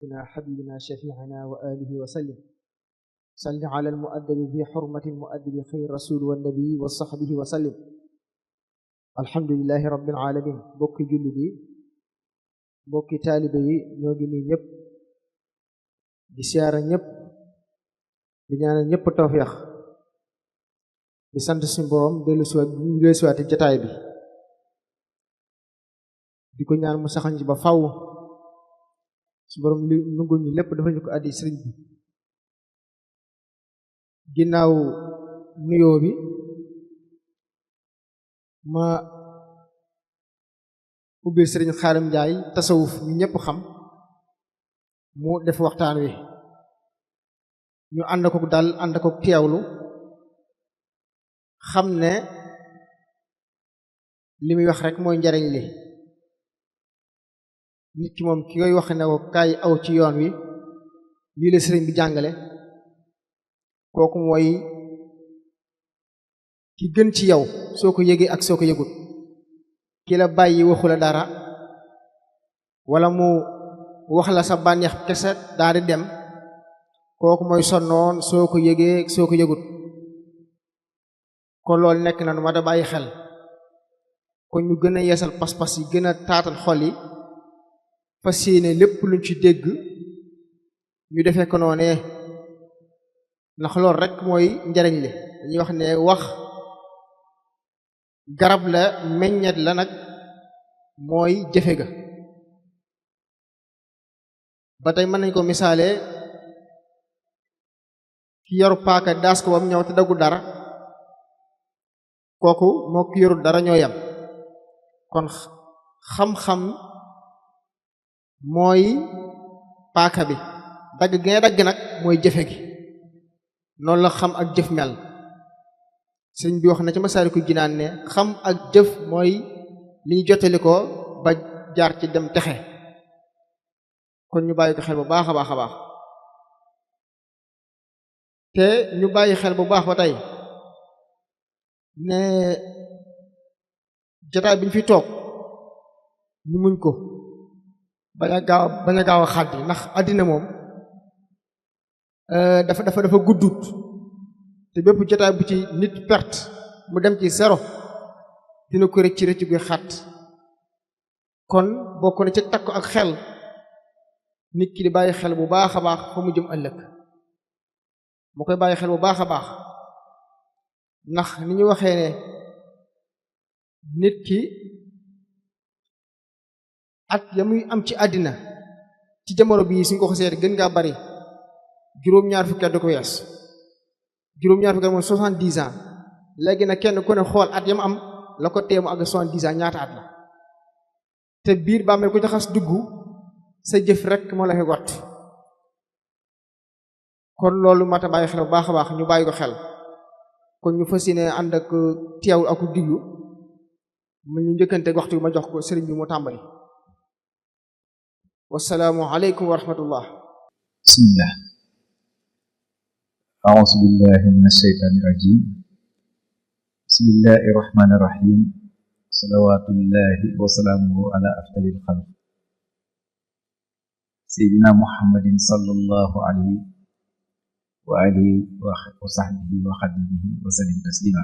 سيدنا حبيبنا شفيعنا وآله وسلم صل على المؤدب في حرمة المؤدب خير رسول والنبي وصحبه وسلم الحمد لله رب العالمين bokki julli bi bokki taalibe yi ñoo ngi nuyu ñëpp di siyaara ñëpp di ñaanal ñëpp tawfeex di sant suñu borom dellu siwaati jataay bi di ko ñaan mu saxañ ci ba faw su borom li nungul ñu lépp dafa ñu ko addi sëriñ bi ginnaaw nuyoo bi ma ubbil sëriñ Xaadim Njaay tasawuf ñu ñëpp xam mu def waxtaan wi ñu ànd ko dal ànd ko teewlu xam ne li muy wax rek mooy njariñ li nit ki moom ki koy wax ne ko kaay aw ci yoon wi lii la sëriñ bi jàngale kooku mooy ki gën ci yow soo ko yëgee ak soo ko yëgut ki la bàyyi waxu la dara wala mu wax la sa bànneex kese daal di dem kooku mooy sonnoon soo ko yëgee soo ko yëgut kon loolu nekk na nu ma da bàyyi xel kon ñu gën a yeesal pas-pas yi gën a taatal xol yi fas yéene lépp luñ ci dégg ñu defee ko noonee ndax loolu rek mooy njariñ li dañuy wax ne wax garab la meññet la nag mooy jëfe ga ba tey mën nañ ko misaale ki yoru paaka daas ko bam ñëw te daggu dara kooku moo ki yoru dara ñoo yam kon xam-xam mooy paaka bi dagg gi ngay dagg nag mooy jëfe gi noonu la xam ak jëf mel sëñ bi wax na ci Masaalikul Jinaan ne xam ak jëf mooy li ñu jottali ko ba jaar ci dem texe kon ñu bàyyi ko xel bu baax a baax a baax te ñu bàyyi xel bu baax ba tey ne jotaay bi ñu fi toog ñu muñ ko bañ a gaaw a xàddi ndax àddina moom dafa guddut te bépp jotaay bu ci nit perte mu dem ci zéro dina ko rëcc rëcc guy xat kon bokk na ci takk ak xel nit ki di bàyyi xel bu baax a baax fa mu jëm ëllëg mu koy bàyyi xel bu baax a baax ndax ni ñu waxee ne nit ki at ya muy am ci àddina ci jamono bii suñ ko xasee gën ngaa bari juróom-ñaar fukki at du ko wees juróom-ñaar fukki at moom 70 ans léegi nag kenn ku ne xool at yam am la ko teemu ak 70 ans ñaata at la te biir bàmmeel ku jaxas dugg sa jëf rek moo la fi wat kon loolu mat a bàyyi xel bu baax a baax ñu bàyyi ko xel kon ñu fas yéene ànd ak teewul ak diglu mu ñu njëkkante waxtu bi ma jox ko sëriñ bi mu tàmbali wassalaamu aleykum wa rahmatullah bismillah a'uuzu billahi minash shaytaanir rajiim bismillahir rahmaanir rahiim salawaatullahi wa salaamuhu ala afdalil xalq sayyidina muhammadin sallallahu alayhi wa alihi wa sahbihi wa xadimihi wa sallim taslima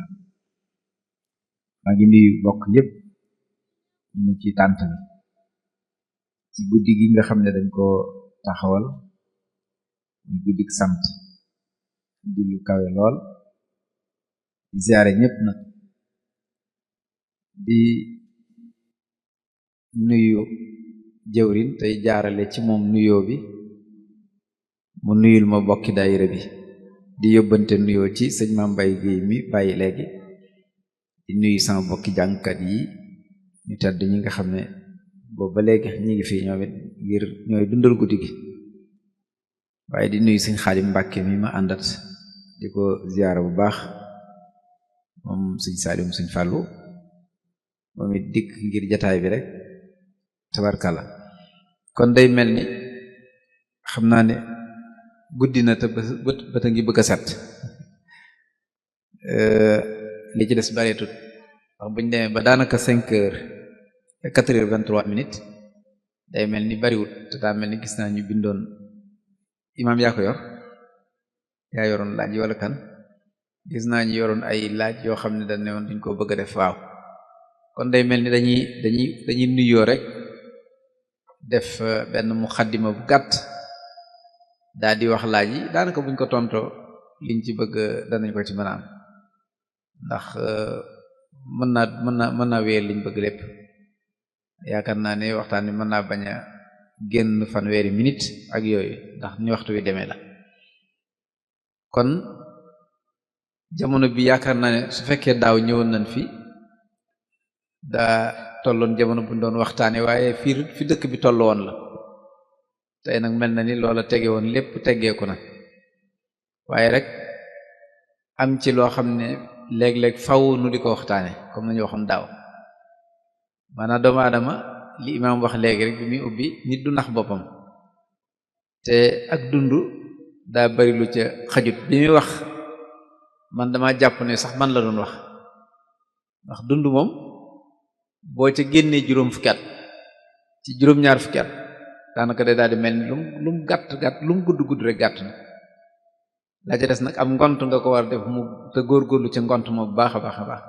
maa ngi nuyu bokk yépp ñu ne ci tànt bi ci guddi gi nga xam ne dañ ko taxawal muy guddik sant di lu kawe lool di ziyaare ñépp nag di nuyu jëwrin tey jaarale ci moom nuyoo bi mu nuyul ma bokki daayira bi di yóbbante nuyoo ci sëñ Maam Mbay Géey mi bàyyi léegi di nuyu sama bokki jàngkat yi ñu tedd ñi nga xam ne boobu ba léegi ñi ngi fi ñoom it ngir ñooy dundal guddi gi waaye di nuyu sëñ Xaadim Mbàkke mi ma àndat di ko ziyaara bu baax moom sëñ Saalim sëñ Fàllu moom it dikk ngir jataay bi rek tabarkalla kon day mel ni xam naa ne guddi na te bët a ngi bëgg a set li ci des bareetut wax buñ demee ba daanaka 5 heures 4 heures 23 minutes day mel ni bariwut te daa mel ni gis naa ñu bindoon imaam yaa ko yor yaa yoroon laaj yi wala kan gis naa ñu yoroon ay laaj yoo xam ne dañ ne woon duñ ko bëgg a def waaw kon day mel ni dañuy nuyoo rek def benn muxaddima bu gàtt daal di wax laaj yi daanaka buñ ko tontoo liñ ci bëgg danañ ko ci mën a am ndax mën naa wéer liñ bëgg lépp yaakaar naa ne waxtaan wi mën naa bañ a génn fanweeri minute ak yooyu ndax ni waxtu wi demee la kon jamono bi yaakaar naa ne su fekkee daaw ñëwoon nañ fi daa tolloon jamono bu ñu doon waxtaane waaye fi dëkk bi toll woon la tey nag mel na ni loola tege woon lépp teggeeku na waaye rek am ci loo xam ne léeg-léeg faw nu di ko waxtaane comme nañu waxoon daaw maanaam doomu aadama li imaam wax léegi rek bi muy ubbi nit du nax boppam te ak dund daa bari lu ca xajut bi muy wax man dama jàpp ne sax man la doon wax ndax dund moom boo ca génnee juróom fukki at ci juróom-ñaar fukki at daanaka day daal di mel ni lu mu gàtt lu mu gudd rek gàtt na la ca des nag am ngont nga ko war a def mu te góorgóorlu ca ngont ma bu baax a baax a baax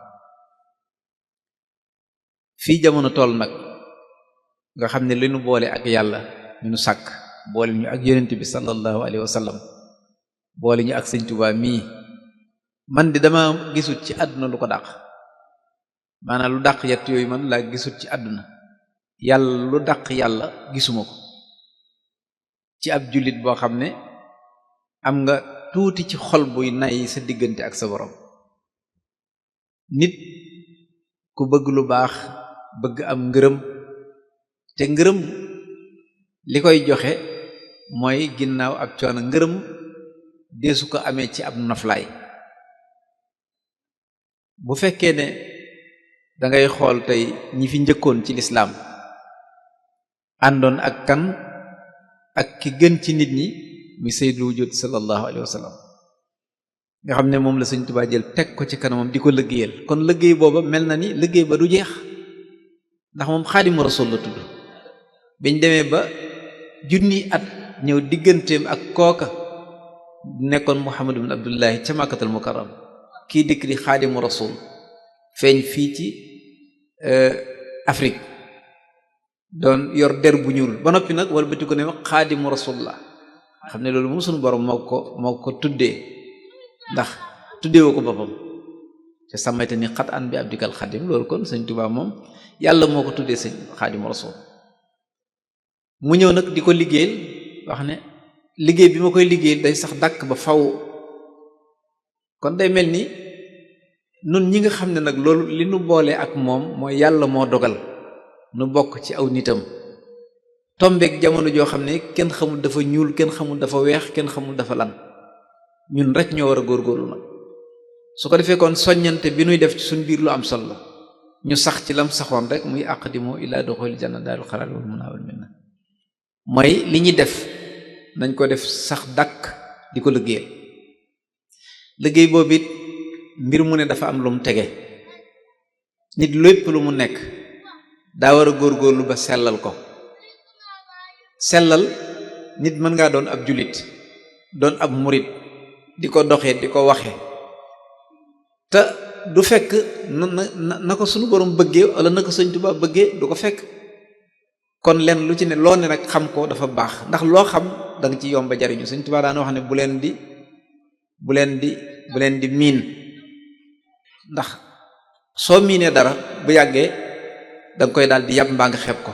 fii jamono toll nag nga xam ne li nu boole ak yàlla mi nu sàkk boole ñu ak yonent bi sallallahu alayhi wa sallam boole ñu ak sëñ Tuubaa mii man di dama gisut ci àdduna lu ko dàq maanaam lu dàq yett yooyu man laa gisut ci àdduna yàlla lu dàq yàlla gisuma ko ci ab jullit boo xam ne am nga tuuti ci xol buy nay sa diggante ak sa borom nit ku bëgg lu baax bëgg am ngërëm te ngërëm li koy joxe mooy ginnaaw ak coono ngërëm deesu ko amee ci ab noflaay bu fekkee ne dangay xool tey ñi fi njëkkoon ci lislaam àndoon ak kan ak ki gën ci nit ñi muy sayyidul wujud sallallahu alayhi wa sallam nga xam ne moom la Sëñ Tuubaa jël teg ko ci kanamam di ko liggéeyal kon liggéey booba mel na ni liggéey ba du jeex ndax moom xaadimu rasul la tudd biñ demee ba junni at ñëw digganteem ak kooka nekkoon Muhammad ibn Abdullahi ca Makkatal Mukarram kii dikk di xaadimu rasul feeñ fii ci Afrique doon yor der bu ñuul ba noppi nag wala bëti ko ne wax xaadimu rasul la xam ne loolu moom suñu borom moo ko tuddee ndax tuddeewoo ko boppam te samayte ni xat an bi abdikal xadim loolu kon Sëñ Tuubaa moom yàlla moo ko tuddee sëñ xaadimu rasul mu ñëw nag di ko liggéeyal wax ne liggéey bi ma koy liggéeyal day sax dàkk ba faw kon day mel ni nun ñi nga xam ne nag loolu li nu boole ak moom mooy yàlla moo dogal nu bokk ci aw nitam tombeek jamono joo xam ne kenn xamul dafa ñuul kenn xamul dafa weex kenn xamul dafa lan ñun rek ñoo war a góorgóorlu nag su ko defee kon soññante bi nuy def ci suñ biir lu am solo la ñu sax ci lam saxoon rek muy aqdimu ila duxul janna daarul xaraar wal munaa wal minna mooy li ñuy def nañ ko def sax dàkk di ko liggéeyal liggéey boobu it mbir mu ne dafa am lu mu tege nit lépp lu mu nekk daa war a góorgóorlu ba sellal ko sellal nit mën ngaa doon ab jullit doon ab murit di ko doxee di ko waxe te du fekk na ko sunu borom bëggee wala na ko Sëñ Tuubaa bëggee du ko fekk kon len lu ci ne loo ne nag xam ko dafa baax ndax loo xam da nga ci yomba jariñu Sëñ Tuubaa daan wax ne bu leen di miin ndax soo miinee dara bu yàggee da nga koy daal di yàpp mbaa nga xeeb ko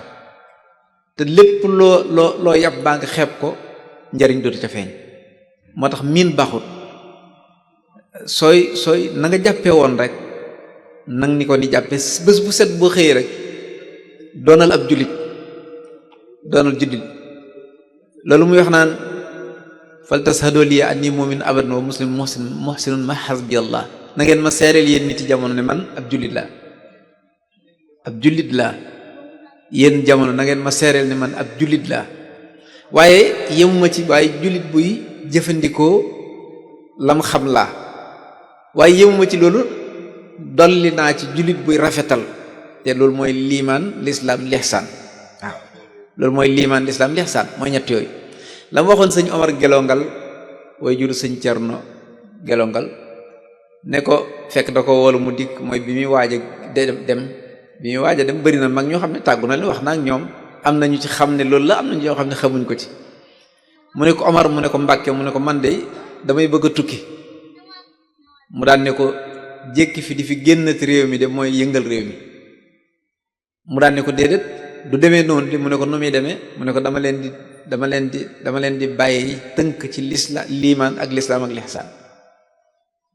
te lépp loo yàpp mbaa nga xeeb ko njariñ dootu ca feeñ moo tax miin baaxut sooy na nga jàppee woon rek nang ni ko ni jàppe bés bu set boo xëyee rek doonal ab jullit loolu muy wax naan fal tashhadu li anni mu'min abadan wa muslim muhsinun ma hasbi allah na ngeen ma seereel yéen nit yi jamono ne man ab jullit laa yéen jamono na ngeen ma seereel ne man ab jullit laa waaye yemuma ci waaye jullit buy jëfandikoo lam xam laa waaye yemuma ci loolu dolli naa ci jullit buy rafetal te loolu mooy liimaan lislaam lihsaan waaw loolu mooy liimaan lislaam lihsaan mooy ñett yooyu. la mu waxoon sëñ Omar Gelongal way juru sëñ Cerno Gelongal ne ko fekk da ko woolu mu dikk mooy bi muy waaj a dem bëri na mag ñoo xam ne tàggu na li wax na ak ñoom am na ñu ci xam ne loolu la am na ñoo xam ne xamuñ ko ci. mu ne ko Omar mu ne ko Mbàkke mu ne ko man de damay bëgg a tukki mu daan ne ko jékki fi di fi génnati réew mi de mooy yëngal réew mi. mu daan ne ko déedéet du demee noonu di mu ne ko nu muy demee mu ne ko dama leen di bàyyi tënk ci liimaan ak lislaam ak lihsaan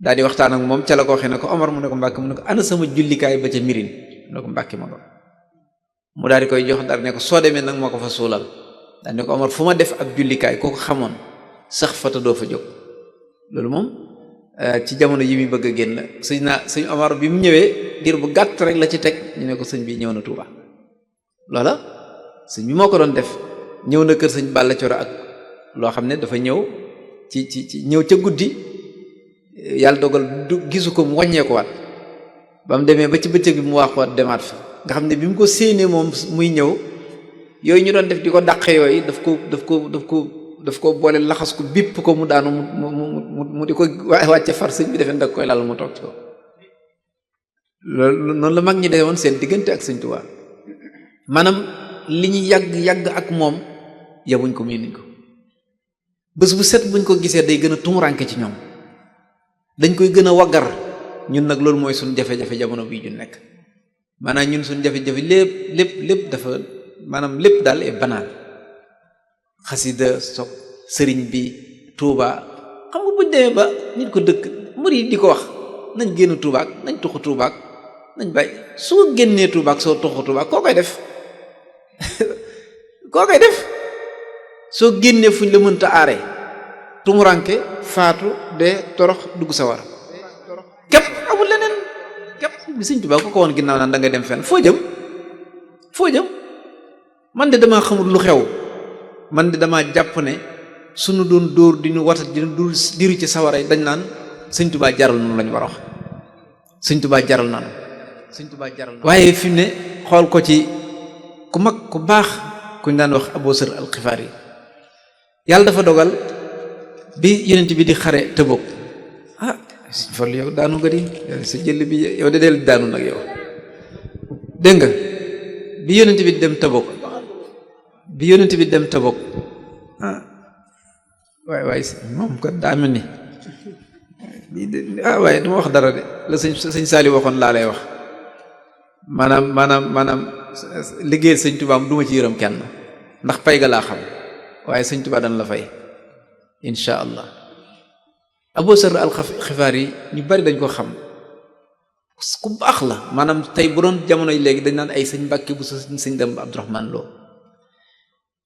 daal di waxtaan ak moom ca la ko waxee ne ko Omar mu ne ko Mbàkke mu ne ko ana sama jullikaay ba ca mirin mu ne ko Mbàkke ma ko mu daal di koy jox dara ne ko soo demee nag moo ko fa suulal daal ne ko Omar fu ma def ab jullikaay koo ko xamoon sax fata doo fa jóg. loolu moom ci jamono yi muy bëgg a génn la sëñ Omar bi mu ñëwee diir bu gàtt rek la ci teg ñu ne ko sëñ bi ñëw na Touba loola sëñ bi moo ko doon def ñëw na kër sëñ Balla Coro ak loo xam ne dafa ñëw ci ñëw ca guddi yàlla dogal du gisu ko mu wàññeeku waat ba mu demee ba ci bëccëg bi mu waaxuwaat demaat fa nga xam ne bi mu ko séenee moom muy ñëw yooyu ñu doon def di ko dàqe yooyu daf ko boole laxas ko bipp ko mu daanu mu di ko wàcce far sëñ bi defee ndag koy lal mu toog ci ko loolu noonu la mag ñi de woon seen diggante ak sëñ Tuubaa maanaam li ñu yàgg ak moom yabuñ ko miinuñ ko bés bu set buñ ko gisee day gën a tumuranke ci ñoom dañ koy gën a waggar ñun nag loolu mooy suñ jafe-jafe jamono bii ñu nekk maanaam ñun suñ jafe-jafe lépp dafa maanaam lépp daal est banal xasida soog sëriñ bi Touba xam nga buñ demee ba nit ko dëkk murid di ko wax nañ génn Touba ak nañ tuxu Touba ak nañ bàyyi soo génnee Touba ak soo tuxu Touba koo koy def soo génnee fuñ la mënta aare tumuranke faatu de torox dugg sawar képp amul leneen képp bi sëñ Touba ko woon ginnaaw naan da ngay dem fenn foo jëm man de damaa xamul lu xew man de damaa jàpp ne suñu doon dóor di ñu watat di ñu dul diru ci sawara yi dañ naan sëñ Touba jaral noonu lañu war a wax sëñ Touba jaral naanu waaye fi mu ne xool ko ci ku mag ku baax kuñ daan wax Abu Sër al-Xifaari yi yàlla dafa dogal bi yonent bi di xare Tabuk sëñ Fallu yow daanu nga di sa jël bi yow de del daanu nag yow dégg nga bi yonent bi dem Tabuk waaye moom kat daa mel ni waaye duma wax dara de la sëñ Saali waxoon laa lay wax maanaam liggéeyal sëñ Tuubaa duma ci yërëm kenn ndax pay ga laa xam waaye sëñ Tuubaa dana la fay insha allah Abu Sar al-Xifaar yi ñu bari dañ ko xam ku baax la maanaam tey bu doon jamono yi léegi dañ naan ay sëñ Mbàkke bu sëñ dem Abdourahmane Lo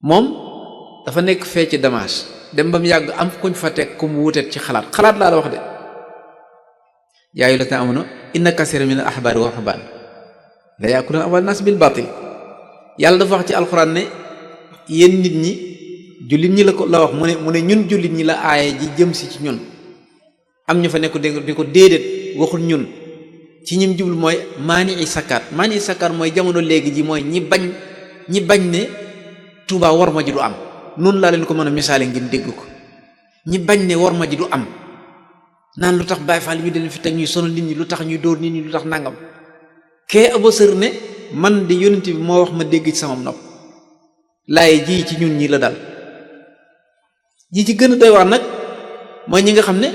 moom dafa nekk fee ci Damas dem ba mu yàgg am kuñ fa teg ku mu wuteet ci xalaat laa la wax de yaa ayyuhal laziina aamanu inna kasiiran mina al-ahbaari wa ruhbaan la ya'kuluuna amwaala naas bil baatil yàlla dafa wax ci alxuraan ne yéen nit ñi jullit ñi la ko la wax mu ne ñun jullit ñi la aaye ji jëm si ci ñun am ñu fa nekk di ko déedéet waxul ñun ci ñim jublu mooy maani i sakkaat mooy jamono léegi ji mooy ñi bañ ne Tuubaa war ma ji du am noonu laa leen ko mën a misaale ngeen dégg ko ñi bañ ne war ma ji du am naan lu tax Baay Faal ñu den fi teg ñuy sonal nit ñi lu tax ñuy dóor nit ñi lu tax nangam kee Abu Sër ne man di yonent bi moo wax ma dégg ci sama nopp laaye ji ci ñun ñi la dal ñi ci gën a doy waar nag mooy ñi nga xam ne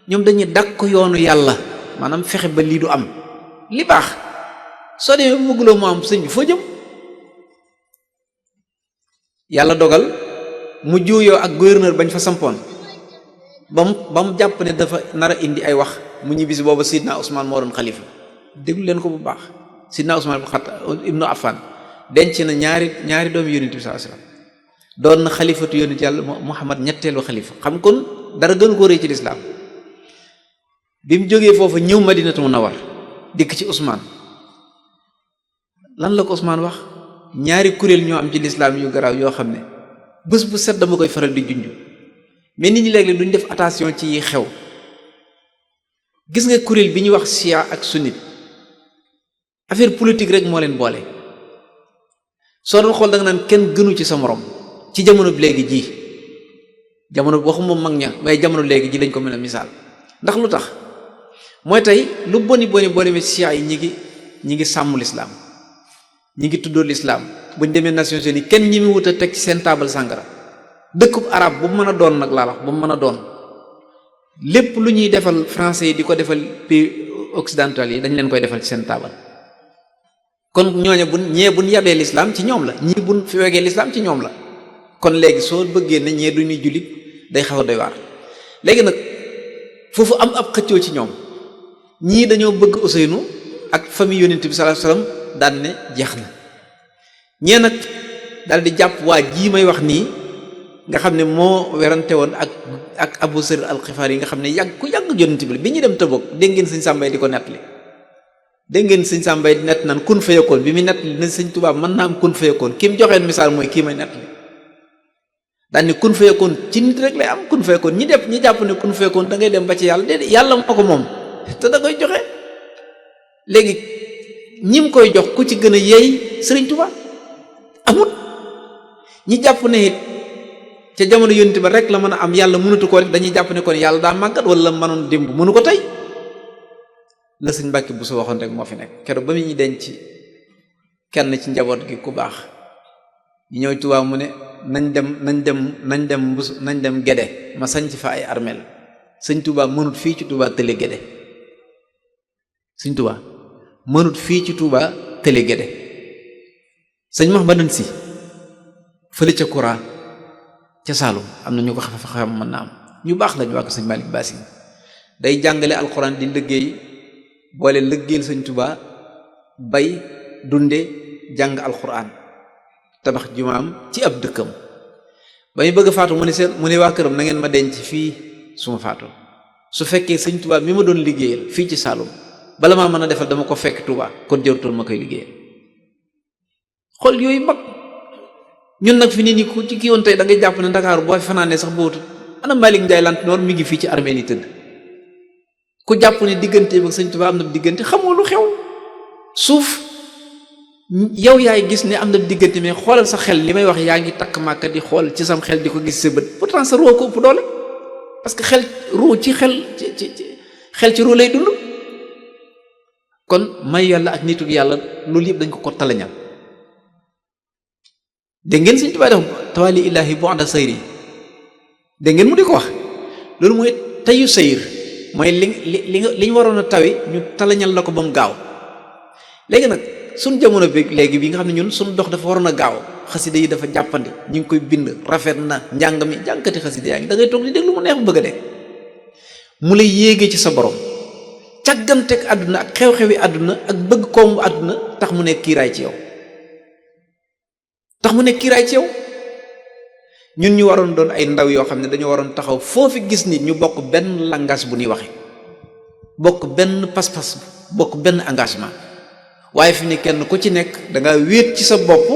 ñoom dañuy dàq ko yoonu yàlla maanaam fexe ba lii du am li baax soo demee bu bëgguloo mu am sëñ bi foo jëm yàlla dogal mu juuyoo ak gouverneur bañ fa sampoon ba mu jàpp ne dafa nar a indi ay wax mu ñibbisi booba Sidna Ousmane moo doon xalifa déglu leen ko bu baax Sidna Ousmane ibnu Affan denc na ñaari doomi yonent bi sallallahu alayhi wasallam doon na xalifatu yonent yàlla Muhammad ñetteelu xalifa xam kon dara gën koo rëy ci lislaam bi mu jógee foofu ñëw Madinatu Munawwar dikk ci Ousmane lan la ko Ousmane wax ñaari kuréel ñoo am ci lislaam yu garaaw yoo xam ne bés bu set dama koy faral di junj mais nit ñi léeg-léeg duñ def attention ci yi xew gis nga kuréel bi ñuy wax chia ak sunnit affaire politique rek moo leen boole soo doon xool da nga naan kenn gënu ci sa morom ci jamono bi léegi ji jamono waxuma mag ña waaye jamono léegi ji lañ ko mën a misaal ndax lu tax mooy tey lu boni boo demee ci Cheikh yi ñi ngi sàmm lislaam ñi ngi tuddoo lislaam buñ demee Nations Unies kenn ñi mu wut a teg ci seen taabal sàngara dëkkub arab bu mu mën a doon nag laa wax bu mu mën a doon lépp lu ñuy defal français yi di ko defal pays occidental yi dañ leen koy defal ci seen taabal kon ñooñu buñ yabee lislaam ci ñoom la ñii buñ fi wegee lislaam ci ñoom la kon léegi soo bëggee ne ñee duñuy jullit day xaw a doy waar léegi nag foofu am ab xëccoo ci ñoom ñii dañoo bëgg Ousseynou ak famille yonent bi sallallahu alayhi wasallam daan ne jeex na ñee nag daal di jàpp waa jii may wax nii nga xam ne moo werante woon ak Abu Sir al-Xifaari yi nga xam ne ku yàgg yonent bi bi ñuy dem Tabuk dégg ngeen sëñ Sàmbay di ko nettali dégg ngeen sëñ Sàmbay di nett naan kun fayakoon bi muy nettali ne sëñ Tuubaa mën naa am kun fayakoon ki mu joxeen misaal mooy kii may nettali daan ne kun fayakoon ci nit rek lay am kun fayakoon ñi jàpp ne kun fayakoon da ngay dem ba ci yàlla déedéet yàlla moo ko moom te da koy joxe léegi ñim koy jox ku ci gën a yeey sëriñ Tuubaa amut ñi jàpp ne it ca jamono yonent ba rek la mën a am yàlla mënatu ko rek dañuy jàpp ne kon yàlla daa màggat wala mënoon démb mënu ko tey la sëñ Mbàkke bu su waxoon rek moo fi nekk keroog ba mu ñu denc kenn ci njaboot gi ku baax ñu ñëw Tuubaa mu ne nañ dem Gede ma sañ ci fa ay armeel sëñ Tuubaa mënut fii ci Tuubaa tële Gede sëñ Tuubaa mënut fii ci Tuubaa tële Gede sëñ Mahmadan Si fële ca Kura ca Saalum am na ñu ko xam mën na am ñu baax lañu waa ko sëñ Malick Basin day jàngale alxuraan di liggéey boole liggéeyal sëñ Tuubaa bay dunde jàng alxuraan tabax jumaam ci ab dëkkam ba ñu bëgg a faatu mu ne waa këram na ngeen ma denc fii su ma faatu su fekkee sëñ Tuubaa mi ma doon liggéeyal fii ci Saalum bala maa mën a defal dama ko fekk Tuubaa kon jërutoon ma koy liggéeyal xol yooyu mag ñun nag fi nii ni ku ci kii woon tey da ngay jàpp ne Ndakaaru boo fi fanaanee sax bootu ana Malick Ndiaye lant noor mi ngi fii ci armée yi tëdd ku jàpp ne diggante ba sëñ Tuubaa am na diggante xamoo lu xew suuf yow yaay gis ne am na diggante mais xoolal sa xel li may wax yaa ngi takk màkka di xool ci sam xel di ko gis sa bët pourtant sa roo ko ëpp doole parce que xel roo ci xel ci roo lay dund kon may yàlla ak nituk yàlla loolu yëpp dañ ko talañal dégg ngeen sëñ Tuubaa def tawali illaahi bu'da sayri dégg ngeen mu di ko wax loolu mooy tayu sayr mooy li ñu waroon a tawi ñu talañal la ko ba mu gaaw léegi nag suñ jamono bi léegi bi nga xam ne ñun suñ dox dafa waroon a gaaw xasida yi dafa jàppandi ñu ngi koy bind rafet na njàng mi jànkati xasida yaa ngi da ngay toog di déglu mu neex bëgg a dee mu lay yéegee ci sa borom càgganteeg àdduna ak xew-xewi àdduna ak bëgg koomu àdduna tax mu nekk kiiraay ci yow ñun ñu waroon doon ay ndaw yoo xam ne dañoo waroon taxaw foofu gis nit ñu bokk benn langage bu ñuy waxe bokk benn pas-pas bokk benn engagement waaye fi ne kenn ku ci nekk da nga wéet ci sa bopp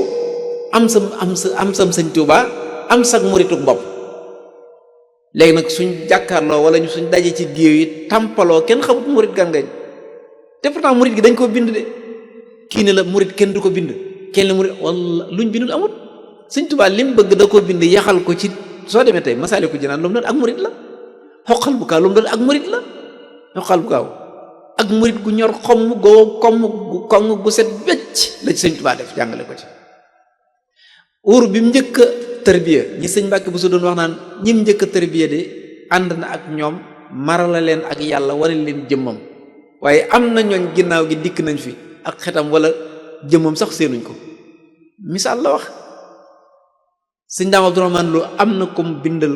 am sam sëñ Tuubaa am sag murituk bopp léegi nag suñ jàkkaarloo wala ñu suñ daje ci géew yi tàmpaloo kenn xamut murit gàngañ te pourtant murit gi dañ koo bind de kii ne la murit kenn du ko bind kenn la murit wala luñ bindul amut sëñ Tuubaa lim bëgg da koo bind yaxal ko ci soo demee tey Masaalikul Jinaan lu mu doon ak murit la xoqal bu kaaw lu mu doon ak murit la xoqal bu kaaw ak murit gu ñor xomm gu set wecc la ci sëñ Tuubaa def jàngale ko ci uur bi mu njëkk a tërbiya ñi sëñ Mbàkke bu su doon wax naan ñim njëkk a tërbiya de ànd na ak ñoom marala leen ak yàlla wane leen jëmmam waaye am na ñooñ ginnaaw gi dikk nañ fi ak xetam wala jëmmam sax seenuñ ko misaal la wax sëñ Daam Abdourahmane Lo am na ko mu bindal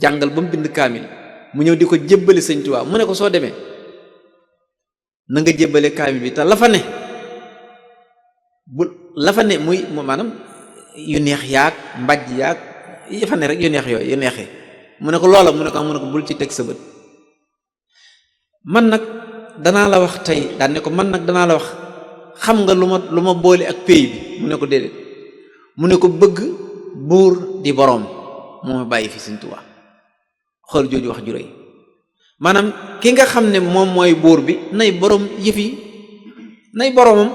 jàngal ba mu bind kaamil mu ñëw di ko jébbali sëñ Tuubaa mu ne ko soo demee na nga jébbale kaamil bi te la fa ne muy maanaam yu neex yaag mbàjj yaag yi fa ne rek yu neex yooyu yu neexee mu ne ko loola mu ne ko bul ci teg sa bët man nag danaa la wax tey daan ne ko man nag danaa la wax xam nga lu ma boole ak pays bi mu ne ko déedéet mu ne ko bëgg buur di boroom moo ma bàyyi fi sëñ Tuubaa xool jooju wax ju rëy maanaam ki nga xam ne moom mooy buur bi nay boroom yëf yi nay boroomam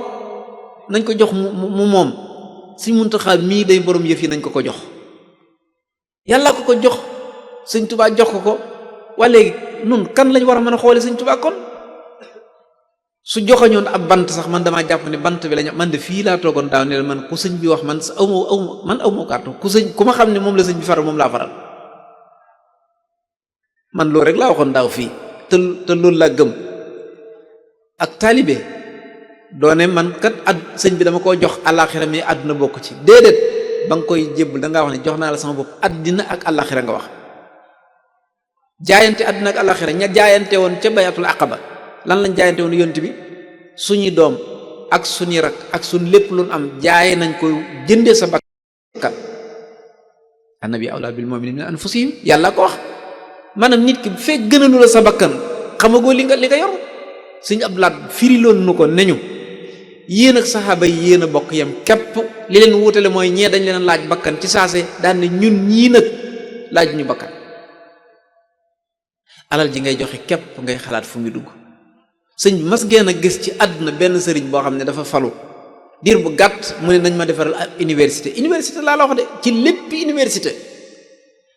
nañ ko jox mu moom Sëñ Muntaxa mii day borom yëf yi nañ ko ko jox. yàlla ko jox Sëñ Tuubaa jox ko waa léegi nun kan lañ war a mën a xoole Sëñ Tuubaa kon su joxañoon ab bant sax man damaa jàpp ne bant bi lañ man de fii laa toogoon daaw ne la man ku sëñ bi wax man aw ma kàttu ku ma xam ne moom la sëñ bi faral moom laa faral man loolu rek laa waxoon daaw fii te loolu laa gëm ak taalibe doone man kat sëñ bi dama koo jox àllaaxira mi àdduna bokk ci déedéet ba nga koy jébbal da ngaa wax ne jox naa la sama bopp àddina ak àllaaxira nga wax jaayante àddina ak àllaaxira ña jaayante woon ca bayatul aqaba lan lañ jaayante woon yonent bi suñuy doom ak suñuy rak ak suñ lépp lu am jaaye nañ ko jëndee sa bakkan annabi awla bil mu'minina min anfusihim yàlla ko wax maanaam nit ki bu fekk gënalu la sa bakkan xamagoo li nga yor Sëñ Abdou Lahad firiloon nu ko neñu yéen ak saxaaba yi yéen a bokk yam képp li leen wutale mooy ñee dañ leen laaj bakkan ci saase daan ne ñun ñii nag laaj ñu bakkan alal ji ngay joxe képp ngay xalaat fu muy dugg sëñ bi mas ngeen a gis ci àdduna benn sëriñ boo xam ne dafa falu diir bu gàtt mu ne nañ ma defaral ab université laa la wax de ci lépp université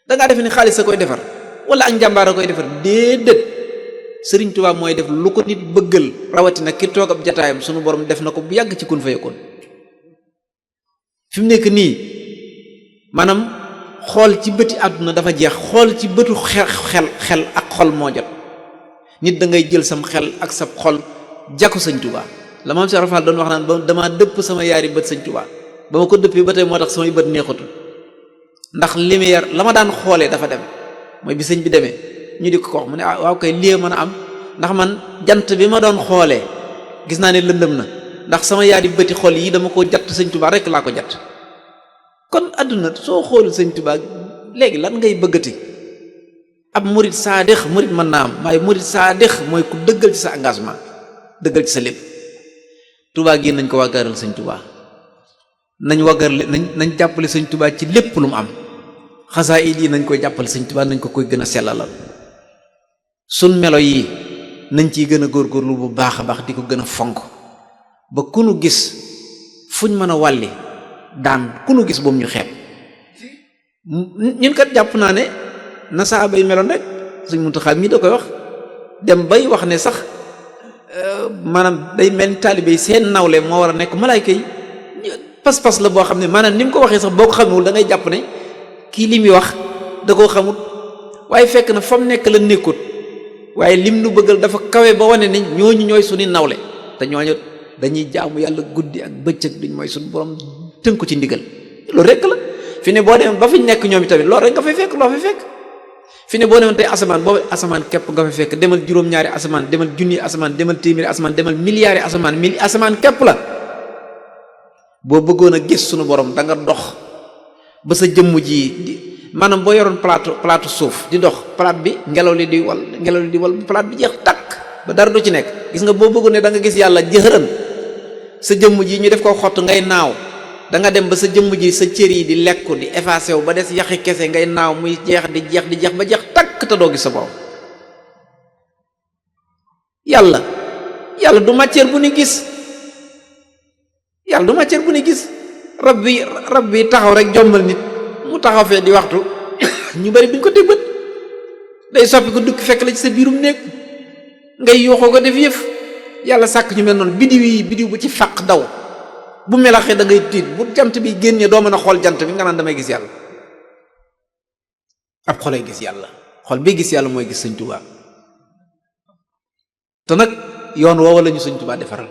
da ngaa defe ne xaalis a koy defar wala ak njàmbaar a koy defar déedéet Sëriñ Tuubaa mooy def lu ko nit bëggal rawatina ki toog ab jataayam sunu borom def na ko bu yàgg ci kun fayakoon fi mu nekk nii maanaam xool ci bëti àdduna dafa jeex xool ci bëtu xel ak xol moo jot nit da ngay jël sam xel ak sa xol jàkku Sëñ Tuubaa la maam Cheikh Rafal doon wax naan ba damaa dëpp sama yaari bët Sëñ Tuubaa ba ma ko dëppee ba tey moo tax samay bët neexatul ndax lumière la ma daan xoolee dafa dem mooy bi sëñ bi demee ñu di ko wax mu ne waaw kay lii mën a am ndax man jant bi ma doon xoolee gis naa ne lëndëm na ndax sama yaari bëti xol yi dama ko jatt Sëñ Tuubaa rek laa ko jatt kon àdduna soo xoolul Sëñ Tuubaa léegi lan ngay bëggati ab murid saadix murid mën naa am waaye murid saadix mooy ku dëggal ci sa engagement dëggal ci sa lépp Tuubaa gi nañ ko waggaral Sëñ Tuubaa nañ jàppale Sëñ Tuubaa ci lépp lu mu am xasaayid yi nañ koy jàppale Sëñ Tuubaa nañ ko koy gën a sellalal sun melo yi nañ ciy gën a góorgóorlu bu baax a baax di ko gën a fonk ba ku nu gis fuñ mën a wàlli daan ku nu gis boobu ñu xeeb ñun kat jàpp naa ne na saaba yi meloon rek Sëñ Muntaxa mii da koy wax dem bay wax ne sax maanaam day mel ni taalibe yi seen nawle moo war a nekk malaayka yi pas-pas la boo xam ne maanaam ni mu ko waxee sax boo ko xamewul da ngay jàpp ne kii li muy wax da koo xamut waaye fekk na fa mu nekk la nekkut waaye lim nu bëggal dafa kawe ba wane ne ñooñu ñooy suñu nawle te ñooñu dañuy jaamu yàlla guddi ak bëccëg duñ mooy suñu borom tënku ci ndigal loolu rek la fi ne boo demee ba fi nekk ñoom tamit loolu rek nga fay fekk loo fay fekk fi ne boo demoon tey asamaan boobu asamaan képp nga fay fekk demal juróom-ñaari asamaan demal junni asamaan demal téeméeri asamaan demal milliards yi asamaan asamaan képp la boo bëggoon a gis suñu borom da nga dox ba sa jëmm ji maanaam boo yoroon plateau suuf di dox plate bi ngelaw li di wal plate bi jeex takk ba dara du ci nekk gis nga boo bëggoon ne da nga gis yàlla jëxëran sa jëmm ji ñu def ko xott ngay naaw da nga dem ba sa jëmm ji sa cër yi di lekku di effacé wu ba des yaxi kese ngay naaw muy jeex di jeex ba jeex takk te doo gis sa borom yàlla du matière bu ni gis rab bi taxaw rek jombal nit mu taxaw fee di waxtu ñu bari duñ ko teg bët day soppi ko dukki fekk la ci sa biirum néeg ngay yuuxoo ko def yëf yàlla sàkk ñu mel noonu bidiw bu ci fàq daw bu melaxee da ngay tiit bu jant bi génnee doo mën a xool jant bi nga naan damay gis yàlla ab xolay gis yàlla xol bi gis yàlla mooy gis Sëñ Tuubaa te nag yoon woowa lañu Sëñ Tuubaa defaral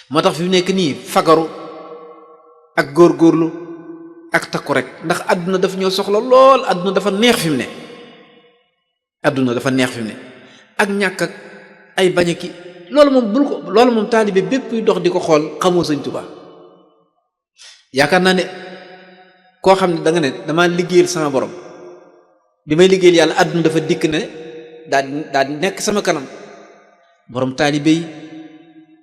moo tax fi mu nekk nii fagaru ak góorgóorlu ak takku rek ndax àdduna dafa ñoo soxla lool àdduna dafa neex fi mu ne ak ñàkk ak ay bañ ki loolu moom taalibe bépp dox di ko xool xamoo Sëñ Tuubaa yaakaar naa ne koo xam ne da nga ne damaa liggéeyal sama borom bi may liggéeyal yàlla àdduna dafa dikk ne daal di nekk sama kanam borom taalibe yi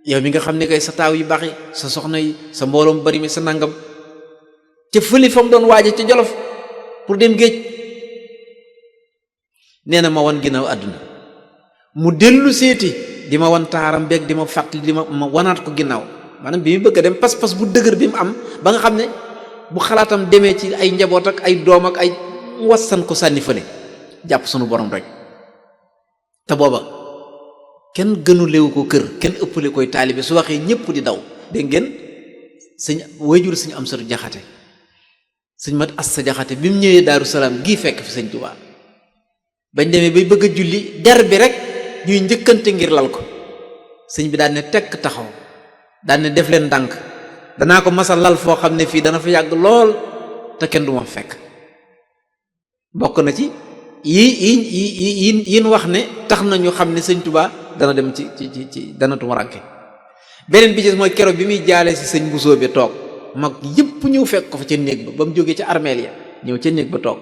yow mi nga xam ne kay sa taaw yu baax yi sa soxna yi sa mbooloom bari mi sa nangam ca fëli fa mu doon waaje ca Jolof pour dem géej nee na ma wan ginnaaw àdduna mu dellu seeti di ma wan taaram beeg di ma fàttali di ma wanaat ko ginnaaw maanaam bi mu bëgg a dem pas-pas bu dëgër bi mu am ba nga xam ne bu xalaatam demee ci ay njaboot ak ay doom ak ay wassan ko sànni fële jàpp sunu borom rek. te booba kenn gënulewu ko kër kenn ëppale koy taalibe su waxee ñëpp di daw dégg ngeen sëñ wayjur sëñ am satu jaxate sëñ mat as sa jaxate bi mu ñëwee Daaru Salaam gii fekk fi sëñ Tuubaa bañ demee bay bëgg a julli der bi rek ñuy njëkkante ngir lal ko sëñ bi daan ne tekk taxaw daan ne def leen ndànk danaa ko masal lal foo xam ne fii dana fa yàgg lool te kenn du ma fekk. bokk na ci yin wax ne tax nañu xam ne sëñ Tuubaa dana dem ci dana tumaranke. beneen bi ci mooy keroog bi muy jaale si sëñ Bousso bi toog mag yëpp ñëw fekk ko fa ca néeg ba mu jógee ca armeel ya ñëw ca néeg ba toog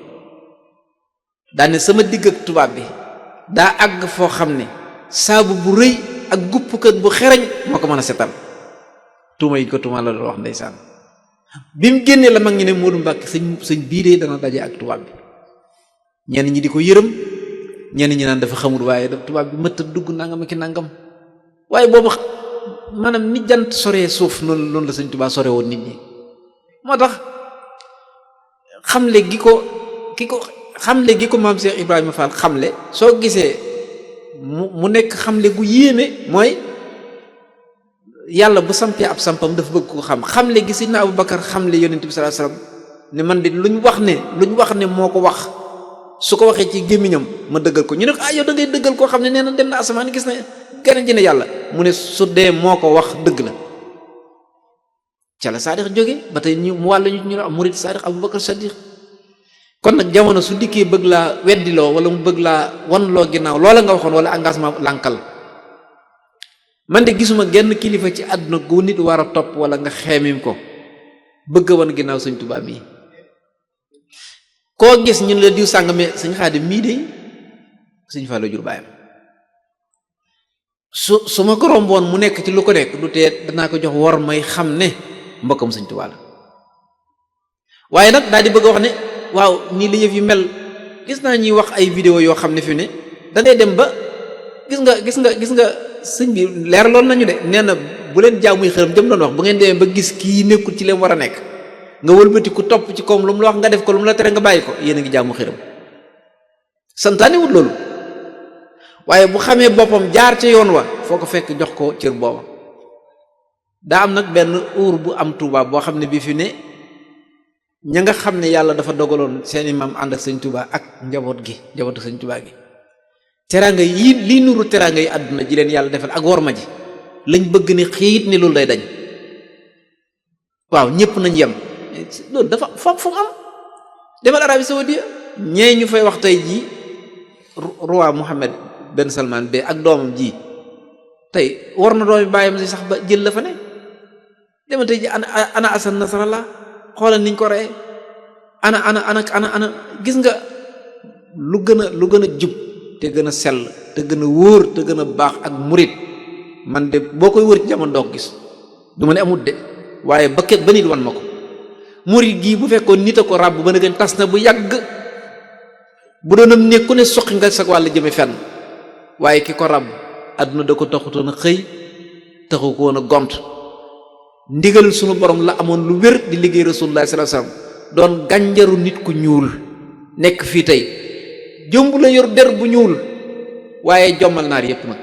daan ne sama digg ak tubaab bi daa àgg foo xam ne saabu bu rëy ak guppkat bu xereñ moo ko mën a setal tuuma yi ko tuuma la doon wax ndeysaan. bi mu génnee la mag ñi ne Moodu Mbàkke sëñ bii de dana daje ak tubaab bi ñenn ñi di ko yërëm ñenn ñi naan dafa xamul waaye tubaab bi mëtt dugg nangam ak ki nangam waaye boobu maanaam ni jant soree suuf noonu la sëñ Tuubaa sore woon nit ñi. moo tax xamle gi ko maam Cheikh Ibrahima Fall xamle soo gisee mu nekk xamle gu yéeme mooy yàlla bu sampee ab sampam dafa bëgg ko xamle gi Sidna Abubakar xamle yonent bi sallallahu alayhi wasallam ne man de luñ wax ne moo ko wax su ko waxee ci gémmiñam ma dëggal ko ñu ne ko yow da ngay dëggal koo xam ne nee na dem na asamaan gis na keneen ji ne yàlla mu ne su dee moo ko wax dëgg la ca la Saadix jóge ba tey mu wàll ñu ne murid Saadix Abubakar Sadiq. kon nag jamono su dikkee bëgg laa weddiloo wala mu bëgg laa wanloo ginnaaw loola nga waxoon wala engagement lànkal man de gisuma genn kilifa ci àdduna gu nit war a topp wala nga xeemim ko bëgg a wan ginnaaw sëñ Tuubaa mii. koo gis ñun la diw sàngame sëñ Xaadim mii de sëñ Fallu jur baayam su ma ko romboon mu nekk ci lu ko nekk du tee danaa ko jox wor may xam ne mbokkam sëñ Tuubaa la. waaye nag daal di bëgg a wax ne waaw nii la yëf yi mel gis naa ñuy wax ay vidéo yoo xam ne fi ne da ngay dem ba gis nga sëñ bi leer loolu nañu de nee na bu leen jaamuy xërëm jëm doon wax bu ngeen demee ba gis kii nekkul ci leen war a nekk nga wëlbati ku topp ci koom lu mu la wax nga def ko lu mu la tere nga bàyyi ko yéen a ngi jaamu xërëm santaane wut loolu waaye bu xamee boppam jaar ca yoon wa foo ko fekk jox ko cër booba. daa am nag benn uur bu am Tuubaa boo xam ne bii fi ne ña nga xam ne yàlla dafa dogaloon seeni maam ànd ak sëñ Tuubaa ak njabootu sëñ Tuubaa gi teraanga yi lii nuru teraanga yi àdduna ji leen yàlla defal ak worma ji lañ bëgg ne xiit ni loolu day dañ waaw ñëpp nañ yem loolu dafa fu am demal Arabie Saoudite ñee ñu fay wax tey jii roi Mohammed Ben Salman be ak doomam ji tey war na doomi bàyyam si sax ba jël la fa ne demal tey ji ana Asan Nasrallah xoolal niñ ko reye ana gis nga lu gën a jub te gën a sell te gën a wóor te gën a baax ak murit man de boo koy wër ci jamono doo gis du ma ne amut de waaye ba nit wan ma ko murit gii bu fekkoon nit a ko ràbb ba na gën tas na bu yàgg bu doonam nekku ne soqi nga sa wàll jëme fenn waaye ki ko ràbb àdduna da ko taxutoon a xëy taxu ko woon a gont ndigal sunu borom la amoon lu wér di liggéey rasulullah sallallahu alayhi wasallam doon gànjaru nit ku ñuul nekk fii tey jëmb la yor der bu ñuul waaye jommal naar yépp nag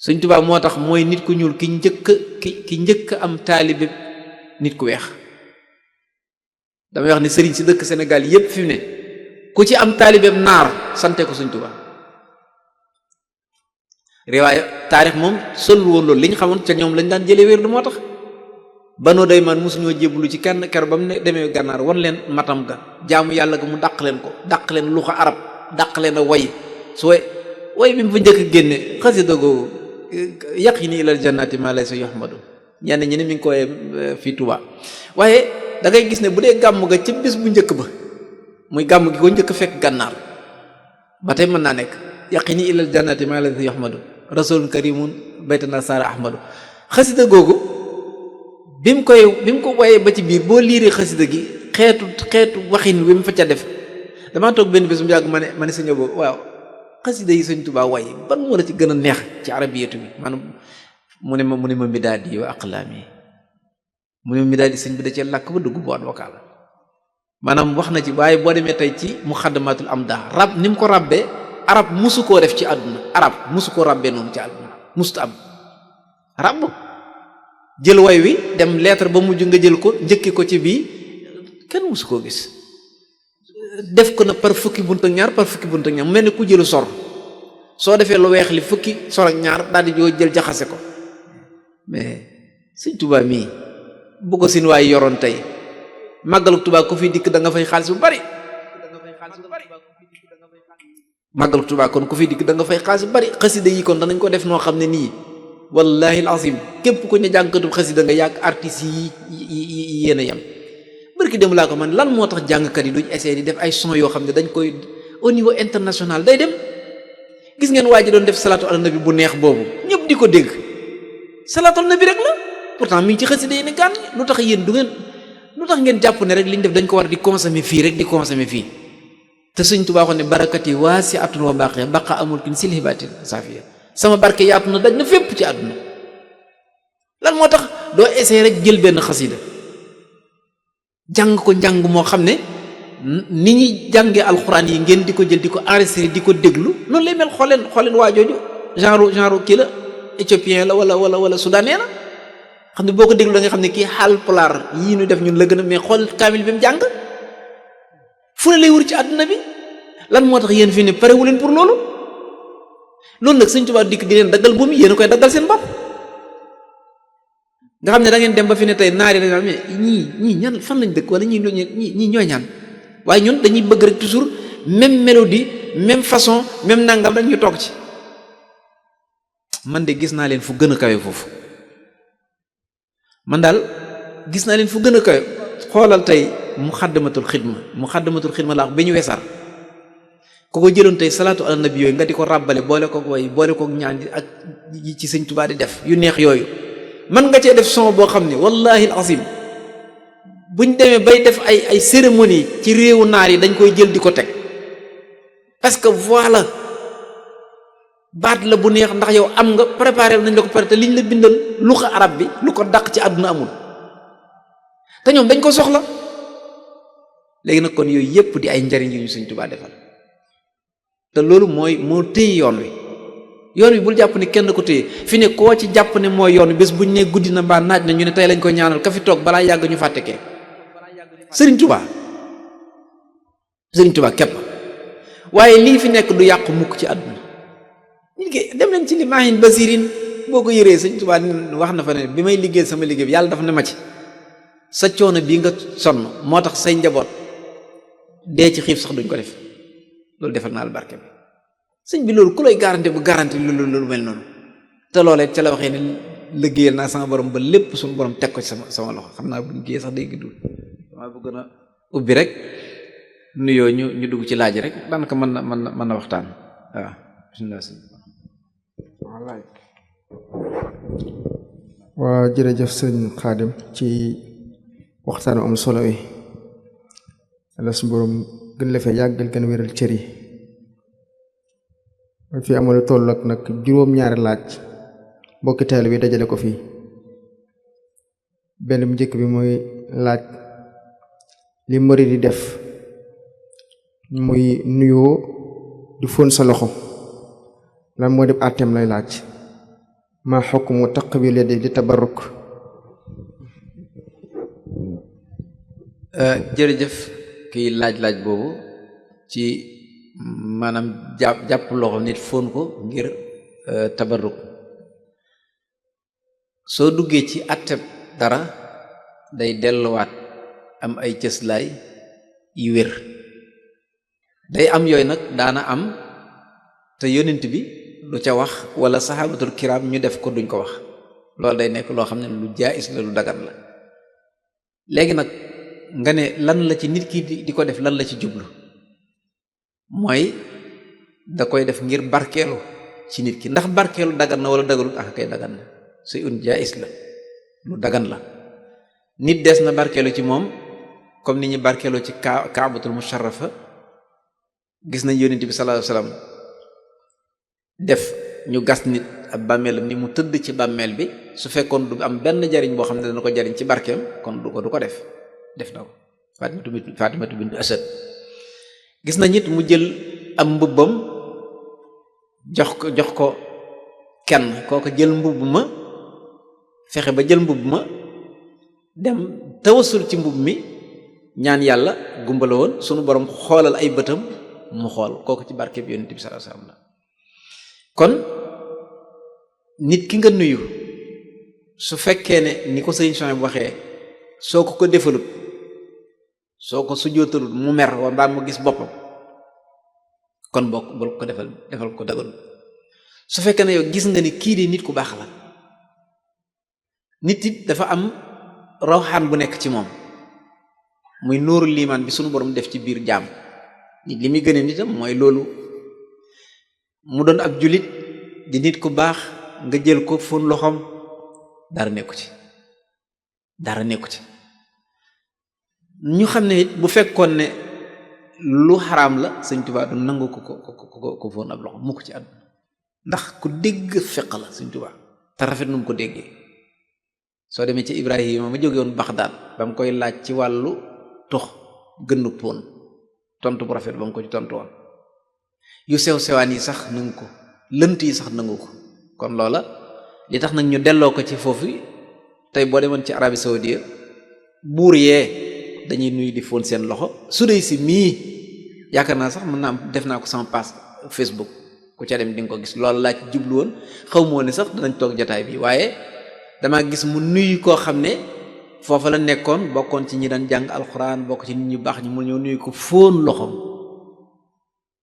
Sëñ Tuubaa moo tax mooy nit ku ñuul ki njëkk am taalibe nit ku weex damay wax ni sëriñ si dëkk Sénégal yépp fi mu ne ku ci am taalibeeb naar sante ko Sëñ Tuubaa riwaaya taarix moom sëllu woon loolu li ñu xamoon ca ñoom lañ daan jëlee wér lu moo tax Banu Daymaan mosuñoo jébbalu ci kenn ker ba mu ne demee gànnaar wan leen matam ga jaamu yàlla ga mu dàq leen lu ko arab dàq leen a way su way bi mu fa njëkk génne xasida googu yaqini ilal jannati ma laysa yuhmadu ñenn ñi ne mi ngi koy fii Tuubaa waaye da ngay gis ne bu dee gàmm ga ci bis bu njëkk ba muy gàmm gi ko njëkk fekk gànnaar ba tey mën naa nekk yaqini ilal jannati ma laysa yuhmadu rasulun karimun baytana sara ahmadu xasida googu bi mu ko woyee ba ci biir boo liiree xasida gi xeetu waxin wi mu fa ca def damaa toog benn bés mu yàgg ma ne sëñ boobu waaw xasida yi Sëñ Tuubaa way ban moo la ci gën a neex ci arabiyatu bi maanaam mu ne ma midaadi wa aqlaami mu ne ma midaadi sëñ bi da cee làkk ba dugg boîte vocale maanaam wax na ci waaye boo demee tey ci muxaddamatul amdah rab ni mu ko rabbee arab musu koo def ci àdduna arab musu koo rabbee noonu ci àdduna musut am rabb jël way wi dem lettre ba mujj nga jël ko njëkki ko ci bii kenn musu koo gis def ko na par fukki bunt ak ñaar par fukki bunt ak ñaar mu mel ni ku jëlu sor soo defee lu weex li fukki sor ak ñaar daal di joo jël jaxase ko mais sëñ Tuubaa mii bu ko sin waay yoroon tey màggalu Tuubaa ku fi dikk da nga fay xaalis bu bari màggalu Tuubaa kon ku fi dikk da nga fay xaalis bu bari xasida yi kon danañ ko def noo xam ne nii wallahi alazim képp ku ñu jàngkatu xasida nga yàgg artistes yi yéen a yem barki dem laa ko man lan moo tax jàngkat yi duñ essayer di def ay son yoo xam ne dañ koy au niveau international day dem gis ngeen waa ji doon def salaatu ala nabi bu neex boobu ñëpp di ko dégg salaatu ala nabi rek la pourtant mi ngi ci xasida yi ne gànn lu tax yéen du ngeen lu tax ngeen jàpp ne rek liñ def dañ ko war di consommer fii rek di consommer fii te Sëñ Tuubaa waxoon ne barakat yi waasi'atun wa baaqiya baqa amul kin sil hibatin safiya sama barke yaatu na daj na fépp ci àdduna lan moo tax doo essayer rek jël benn xasida jàng ko njàng moo xam ne ni ñuy jàngee alxuraan yi ngeen di ko jël di ko enregistré di ko déglu noonu lay mel xooleen waa jooju genre kii la éthiopien la wala soudanais la xam ne boo ko déglu da nga xam ne kii xaal pulaar yii ñu def ñun la gën a mais xool kaamil bi mu jàng fu ne lay wër ci àdduna bi lan moo tax yéen fi ne parewu leen pour loolu nag Sëñ Tuubaa dikk di leen daggal buum yéen a koy daggal seen bopp nga xam ne da ngeen dem ba fi ne tey naari dañ naan mais ñii ñan fan lañ dëkk wala ñii ñooy ñaan waaye ñun dañuy bëgg rek toujours même mélodie même façon même nangam rek ñu toog ci man de gis naa leen fu gën a kawe foofu man daal gis naa leen fu gën a kawe xoolal tey muxaddamatul xidma laa wax ba ñu wesar ko ko jëloon tey salaatu ala nabi yooyu nga di ko ràbbale boole ko way boole ko ñaan ak ci Sëñ Tuubaa di def yu neex yooyu man nga cee def son boo xam ne wallahi alazim buñ demee bay def ay cérémonie ci réewu naar yi dañ koy jël di ko teg parce que voilà baat la bu neex ndax yow am nga préparé nañ la ko pare te liñ la bindal lu ko arab bi lu ko dàq ci àdduna amul te ñoom dañ ko soxla léegi nag kon yooyu yépp di ay njariñ yu ñu Sëñ Tuubaa defal te loolu moo téye yoon wi bul jàpp ne kenn ko téye fi ne koo ci jàpp ne mooy yoon wi bés buñ ne guddi na mbaa naaj na ñu ne tey lañ ko ñaanal ka fi toog balaa yàgg ñu fàtte kee Sëriñ Tuubaa képp waaye lii fi nekk du yàqu mukk ci àdduna dem leen ci li maahin basirin boo ko yëree Sëñ Tuubaa wax na fa ne bi may liggéey sama liggéey bi yàlla dafa ne ma ci sa coono bii nga sonn moo tax say njaboot dee ci xiif sax duñ ko def loolu defal naa la barke bi sëñ bi loolu ku lay garanti bu garanti loolu mel noonu te loolee ca la waxee ne liggéeyal naa sama borom ba lépp suñu borom teg ko ci sama loxo xam naa bu liggéey sax day giddul dama bëgg na ubbi rek nuyoo ñu dugg ci laaj rek daanaka mën na waxtaan waaw bismillah sëñ wallaay waa jërëjëf sëñ Xaadim ci waxtaan am solo wi yàlla suñu borom gën la fee yàggal gën a wéral cër yi fi amoon toll ak nag juróom-ñaari laaj mbokki teel bi dajale ko fii benn bu njëkk bi mooy laaj li murid di def muy nuyoo di fóon sa loxo lan moo def àtteem lay laaj ma hukmu taqbil yadi di tabarruk jërëjëf kiy laaj boobu ci maanaam jàpp loxo nit fóon ko ngir tabarruk soo duggee ci atteb dara day delluwaat am ay cëslaay yu wér day am yooyu nag daana am te yonent bi lu ca wax wala saxaabatul kiram ñu def ko duñ ko wax loolu day nekk loo xam ne lu jaayis la lu dagat la léegi nag nga ne lan la ci nit ki di ko def lan la ci jublu mooy da koy def ngir barkeelu ci nit ki ndax barkeelu dagan na wala daganut ak kay dagan na c'est un jaayis la lu dagan la nit des na barkeelu ci moom comme ni ñu barkeeloo ci kaabatul musharrafa gis nañ yonent bi sallallahu alayhi wasallam def ñu gas nit ab bàmmeelam ni mu tëdd ci bàmmeel bi su fekkoon du am benn jariñ boo xam ne dana ko jariñ ci barkeem kon du ko def na ko Fatimatu bintu Asad gis na nit mu jël am mbubbam jox ko kenn kooko jël mbubb ma fexe ba jël mbubb ma dem tawasul ci mbubb mi ñaan yàlla gumbala woon sunu borom xoolal ay bëtam mu xool kooku ci barke bi yonent bi sallallahu alayhi wasallam la kon nit ki nga nuyu su fekkee ne ni ko sëñ Sonia bu waxee soo ko defalut soo ko sujjootalut mu mer wala mbaa mu gis boppam kon bul ko defal ko dagal su fekkee ne yow gis nga ni kii di nit ku baax la nit it dafa am rawxaan bu nekk ci moom muy nóoru liimaan bi sunu borom def ci biir jaam nit li muy gëne nitam mooy loolu mu doon ab jullit di nit ku baax nga jël ko fon loxoom dara nekku ci ñu xam ne it bu fekkoon ne lu xaraam la sëñ Tuubaa du nangu ko fon ab loxoom mu ko ci àdduna ndax ku dégg feq la sëñ Tuubaa te rafet nu mu ko déggee soo demee ci Ibrahima ma jóge woon Baxdaad ba mu koy laaj ci wàllu tux gënnu poon tontu bu rafet ba mu ko ci tontu woon yu sew-sewaan yi sax nangu ko lënt yi sax nangu ko kon loola li tax nag ñu delloo ko ci foofu tey boo demoon ci Arabie Saoudite buur yee dañuy nuyu di fóon seen loxo su dee si mii yaakaar naa sax mën naa am def naa ko sama page Facebook ku ca dem di nga ko gis loolu laa ci jublu woon xaw moo ne sax danañ toog jotaay bi waaye damaa gis mu nuyu koo xam ne foofa la nekkoon bokkoon ci ñi daan jàng alxuraan bokk ci nit ñu baax ñi mu ñëw nuyu ko fóon loxoom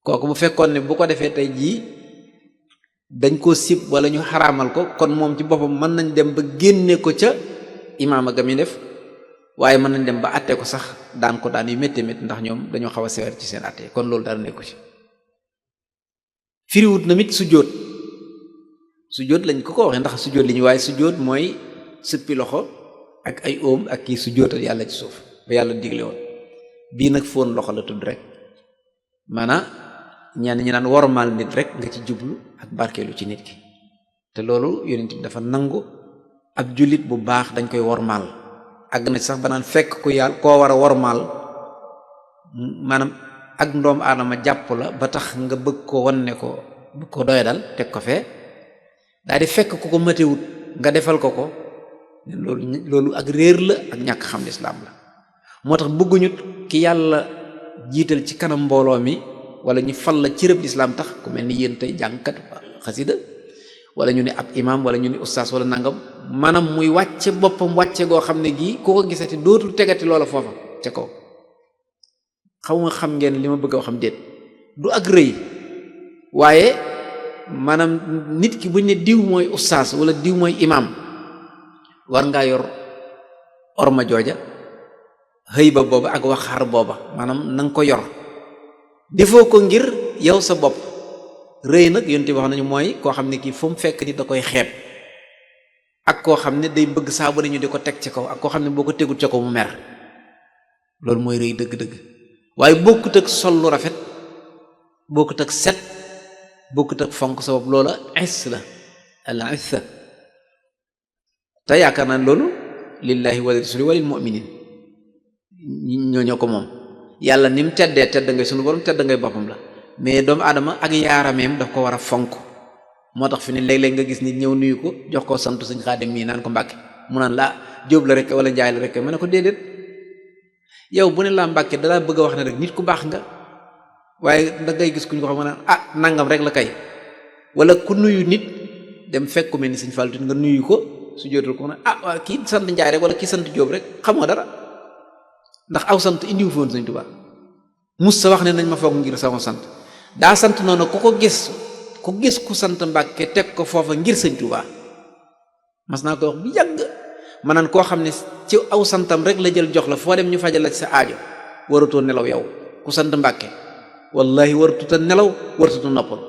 kooku bu fekkoon ne bu ko defee tey jii dañ ko sib wala ñu xaraamal ko kon moom ci boppam mën nañ dem ba génne ko ca imaama ga mi def waaye mën nañ dem ba atte ko sax daan ko daan yu métti métti ndax ñoom dañoo xaw a sewer ci seen atte kon loolu dara nekku ci firiwut na mit sujjóot lañ ko waxee ndax sujjóot li ñu waaye sujjóot mooy sëppi loxo ak ay oom ak kii sujjóotal yàlla ci suuf ba yàlla digle woon bii nag fóon loxo la tudd rek maanaam ñenn ñi naan wormaal nit rek nga ci jublu ak barkeelu ci nit ki te loolu yonent bi dafa nangu ab jullit bu baax dañ koy wormaal àgg na ci sax ba naan fekk ku yàlla koo war a wormaal maanaam ak ndoom aadama jàpp la ba tax nga bëgg ko wan ne ko bëgg ko doyadal teg ko fee daal di fekk ku ko matewut nga defal ko loolu ak réer la ak ñàkk xam lislaam la moo tax bëgguñu ki yàlla jiital ci kanam mbooloo mi wala ñu fal la cërëb lislaam tax ku mel ni yéen tey jàngkat xasida wala ñu ne ab imam wala ñu ne ustaas wala nangam maanaam muy wàcce boppam wàcce goo xam ne gii ku ko gisati dootul tegati loola foofa ca kaw xaw nga xam ngeen li ma bëgg a waxam déet du ak rëy waaye maanaam nit ki buñ ne diw mooy ustaas wala diw mooy imam war ngaa yor orma jooja xëy ba booba ak waxaar booba maanaam na nga ko yor defoo ko ngir yow sa bopp rëy nag yonte wax nañu mooy koo xam ne kii fu mu fekk ni da koy xeeb ak koo xam ne day bëgg saa bu ne ñu di ko teg ci kaw ak koo xam ne boo ko tegul ci kaw mu mer loolu mooy rëy dëgg-dëgg waaye bokkut ak sol lu rafet bokkut ak set bokkut ak fonk sa bopp loola is la al issa te yaakaar naa loolu lillahi wa rasuli wa lil mu'minin ñoo ko moom yàlla ni mu teddee tedd ngay sunu borom tedd ngay boppam la mais doomu aadama ak yaarameem daf ko war a fonk moo tax fi ne léeg-léeg nga gis nit ñëw nuyu ko jox ko sant Sëñ Xaadim mii naan ko Mbàkke mu naan laa Jóob la rek wala Njaay la rek ma ne ko déedéet yow bu ne laa Mbàkke dalaa bëgg a wax ne rek nit ku baax nga waaye da ngay gis ku ñu ko xam nga naan ah nangam rek la kay wala ku nuyu nit dem fekk ku mel ni Sëñ Fallu nga nuyu ko su jootul ko naan ah waa kii sant Njaay rek wala kii sant Jóob rek xam nga dara ndax aw sant indiwu foon Sëñ Tuubaa mus sa wax ne nañ ma foog ngir sama sant daa sant noonu ku gis ku sant Mbàkke teg ko foofa ngir Sëñ Tuubaa mas naa ko wax bu yàgg ma naan koo xam ne ci aw santam rek la jël jox la foo dem ñu fajal la ci sa aajo waratoo nelaw yow ku sant Mbàkke wallahi waratuta nelaw waratuta noppal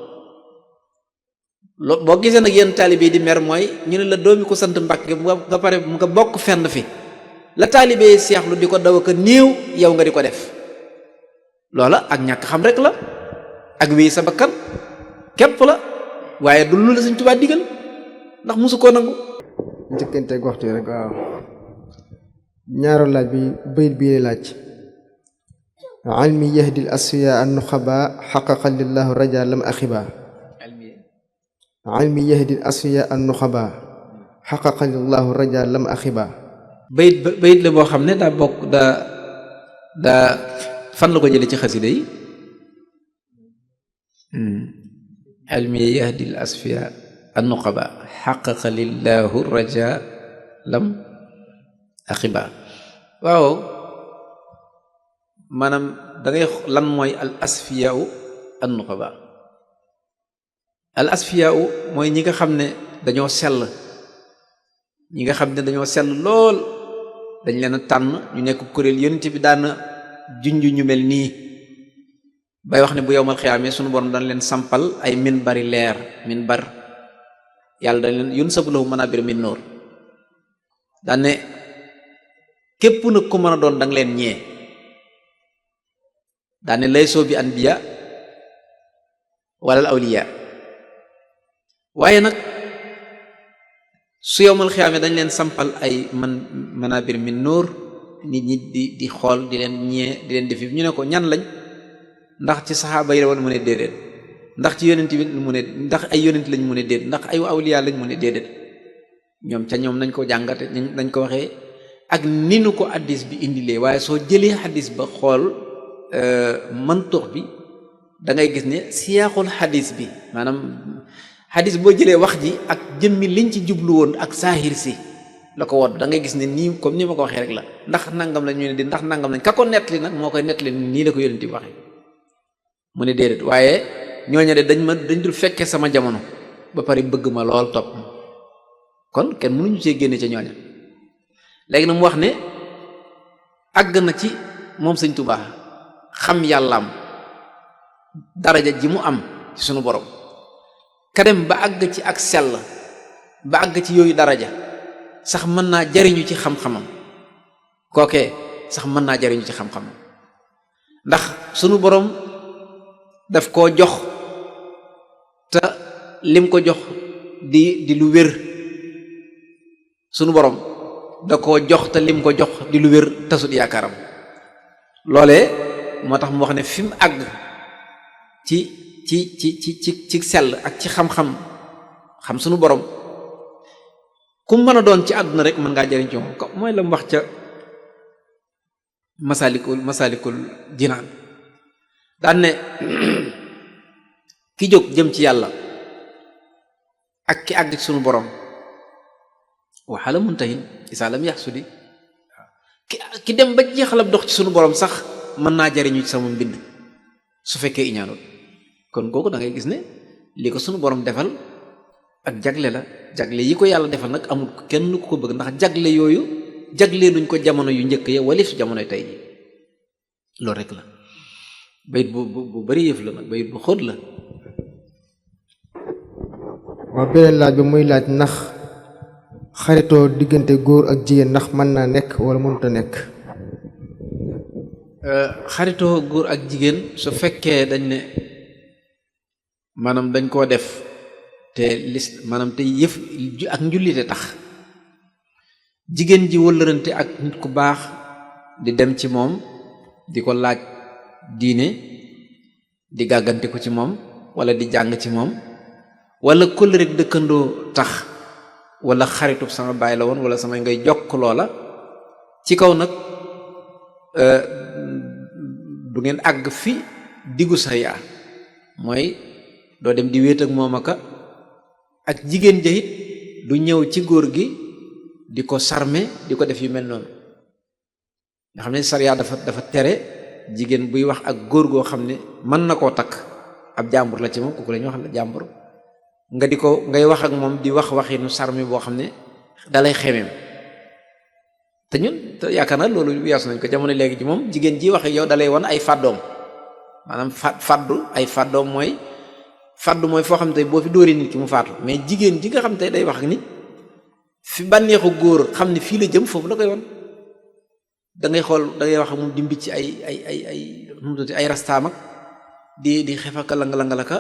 boo gisee nag yenn taalibe di mer mooy ñu ne la doomi ko sant Mbàkke nga pare nga bokk fenn fi la taalibe seexlu di ko daw ko néew yow nga di ko def loola ak ñàkk xam rek la ak wéy sa bakkan képp la waaye du lu la Sëñ Tuubaa digal ndax musu koo nangu. njëkkanteeg waxtu rek waaw ñaareelu laaj bi bayit bii laaj almi yahdil asfiya an nuxaba xaqaqa lillahu raja lam axiba almi yahdil asfiya an nuxaba xaqaqa lillahu raja lam axiba bayit la boo xam ne daa bokk daa fan la ko jële ci xasida yi almi yahdil asfiya an nuxaba xaqaqa lillahu raja lam axiba waaw maanaam da ngay lan mooy al asfiyau an nuxaba al asfiyau mooy ñi nga xam ne dañoo sell ñi nga xam ne dañoo sell lool dañ leen a tànn ñu nekk kuréel yonent bi daana junj ñu mel nii bay wax ne bu yowmal xiyaamee sunu borom dañ leen sampal ay minbari leer minbar yàlla dañ leen yun sabu lahu manabir min noor daan ne képp nag ku mën a doon danga leen ñee daan ne laysoo bi anbiya wala awliya waaye nag su yowmal xiyaamee dañ leen sampal ay manabir min noor nit ñi di xool di leen ñee di leen defi ñu ne ko ñan lañ ndax ci saxaaba yi wala mu ne déedéet ndax ci yonent bi mu ne ndax ay yonent lañ mu ne déedéet ndax ay awliya lañ mu ne déedéet ñoom ca ñoom nañ ko jàngate nañ ko waxee ak ni nu ko hadis bi indilee waaye soo jëlee hadis ba xool mantuux bi da ngay gis ne siyaaxul hadis bi maanaam hadis boo jëlee wax ji ak jëmmi liñ ci jublu woon ak saahir si la ko wodd da ngay gis ne nii comme ni ma ko waxee rek la ndax nangam lañ ñu ne di ndax nangam lañ ka ko nettali nag moo koy nettali nii la ko yonent bi waxee mu ne déedéet waaye ñooñu de dañ dul fekkee sama jamono ba pare bëgg ma lool topp kon kenn mënuñu cee génne ca ñooña léegi nag mu wax ne àgg na ci moom sëñ Tuubaa xam yàllaam daraja ji mu am ci sunu borom ka dem ba àgg ci ak sell ba àgg ci yooyu daraja sax mën naa jariñu ci xam-xamam kookee sax mën naa jariñu ci xam-xamam ndax sunu borom daf koo jox te lim ko jox di lu wér sunu borom da koo jox te lim ko jox di lu wér tasut yaakaaram loolee moo tax mu wax ne fi mu àgg ci sell ak ci xam-xam xam sunu borom ku mën a doon ci àdduna rek mën ngaa jëriñ ci moom ko mooy la mu wax ca masalikul jinaan daan ne ki jóg jëm ci yàlla ak ki àgg ci sunu borom waxala muntahin isaa lam yaxsudi ki dem ba jeexalab dox ci sunu borom sax mën naa jariñu ci sama mbind su fekkee iñaanul kon kooku da ngay gis ne li ko sunu borom defal ak jagle la jagle yi ko yàlla defal nag amul kenn ku ko bëgg ndax jagle yooyu jagle luñ ko jamono yu njëkk ya walif jamonoy tey ji loolu rek la bayit bu bari yëf la nag bayit bu xóot la. waaw beneen laaj bi muy laaj ndax xaritoo diggante góor ak jigéen ndax mën naa nekk wala mënut a nekk. xaritoo góor ak jigéen su fekkee dañ ne maanaam dañ koo def te maanaam te yëf ak njullite tax jigéen ji wëllërante ak nit ku baax di dem ci moom di ko laaj diine di gàggante ko ci moom wala di jàng ci moom wala kóllëre dëkkandoo tax wala xaritub sama baay la woon wala sama ngay jokk loola ci kaw nag du ngeen àgg fi diggu sa yaa mooy doo dem di wéet ak moom ak jigéen ja it du ñëw ci góor gi di ko sarme di ko def yu mel noonu nga xam ne sariya dafa tere jigéen buy wax ak góor goo xam ne mën na koo takk ab jàmbur la ci moom kooku la ñuy wax ne jàmbur nga di ko ngay wax ak moom di wax waxinu sarme boo xam ne dalay xemeem te ñun yaakaar naa loolu weesu nañ ko jamono léegi ci moom jigéen ji wax ak yow dalay wan ay fàddoom maanaam faddu ay fàddoom mooy faddu mooy foo xam te boo fi dóoree nit ki mu faatu mais jigéen ji nga xam te day wax ak nit fi bànneexu góor xam ne fii la jëm foofu la koy wan da ngay xool da ngay wax ak moom di mbicc ay rastaam ak di xefaka lang-langalaka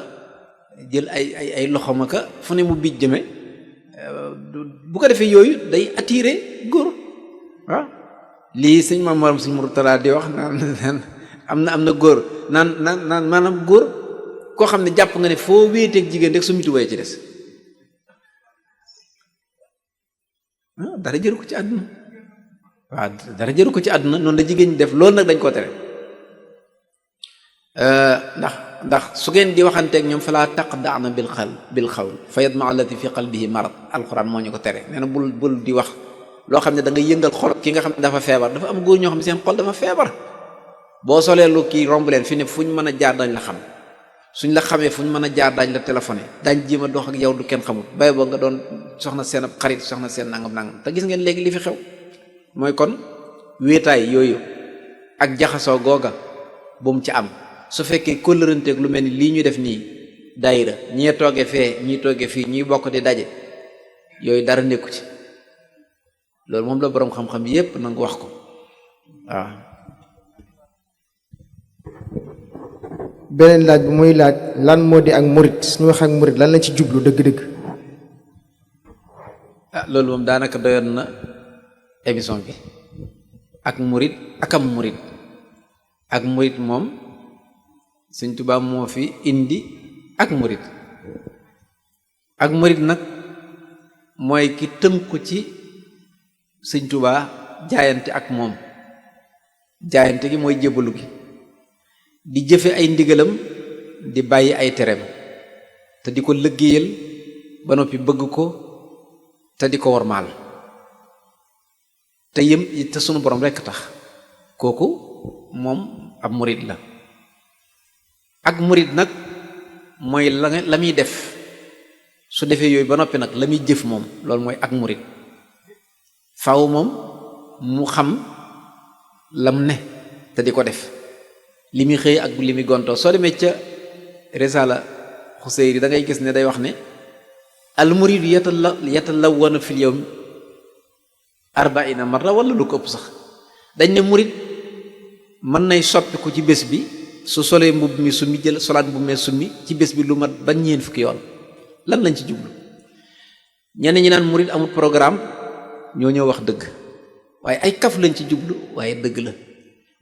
jël ay loxom aka fu ne mu bij jëme bu ko defee yooyu day attirer góor waaw lii sëñ Maam Mor sëñ Murtala di wax naan am na góor naan maanaam góor koo xam ne jàpp nga ne foo wéeteeg jigéen rek su mitu way ci des dara jëru ko ci àdduna waaw dara jëru ko ci àdduna noonu la jigéen ñi def loolu nag dañ koo tere ndax su ngeen di waxanteeg ñoom falaa taqda'na bil qawl fa yatma'a allati fi qalbihi marad alquran moo ñu ko tere nee na bul di wax loo xam ne da nga yëngal xol ki nga xam ne dafa feebar dafa am góor ñoo xam ne seen xol dafa feebar boo solee lu kii romb leen fi ne fu ñu mën a jaar dañ la xam suñ la xamee fu ñu mën a jaar dañ la téléphoné dañ jéem a dox ak yow du kenn xamul bay boo nga doon soxna seen ab xarit soxna seen nangam te gis ngeen léegi li fi xew mooy kon wéetaay yooyu ak jaxasoo googa bu mu ci am su fekkee kóllëranteeg lu mel ni lii ñu def nii daayira ñee tooge fee ñii tooge fii ñuy bokk di daje yooyu dara nekku ci loolu moom la boroom xam-xam yépp nangu wax ko waaw. beneen laaj bi muy laaj lan moo di ak murit suñu wax ak murit lan la ci jublu dëgg-dëgg. loolu moom daanaka doyoon na émission bi ak murit akam murit ak murit moom Sëñ Tuubaa moo fi indi ak murit nag mooy ki tënku ci Sëñ Tuubaa jaayante ak moom jaayante gi mooy jébbalu gi di jëfe ay ndigalam di bàyyi ay tereem te di ko liggéeyal ba noppi bëgg ko te di ko wormaal te sunu borom rekk tax kooku moom ab murit la ak murit nag mooy la muy def su defee yooyu ba noppi nag la muy jëf moom loolu mooy ak murit faaw moom mu xam lam ne te di ko def li muy xëy ak li muy gontoo soo demee ca Risala Xuseyri da ngay gis ne day wax ne al muridu yatalawwanu fil yawm 40 marra wala lu ko ëpp sax dañ ne murit mën nay soppiku ci bés bi su solee mbubb mi summi jël solaat mbubb mi summi ci bés bi lu mat ba ñeen fukki yoon lan lañ ci jublu ñenn ñi naan murit amul programme ñoo ñëw wax dëgg waaye ay kaf lañ ci jublu waaye dëgg la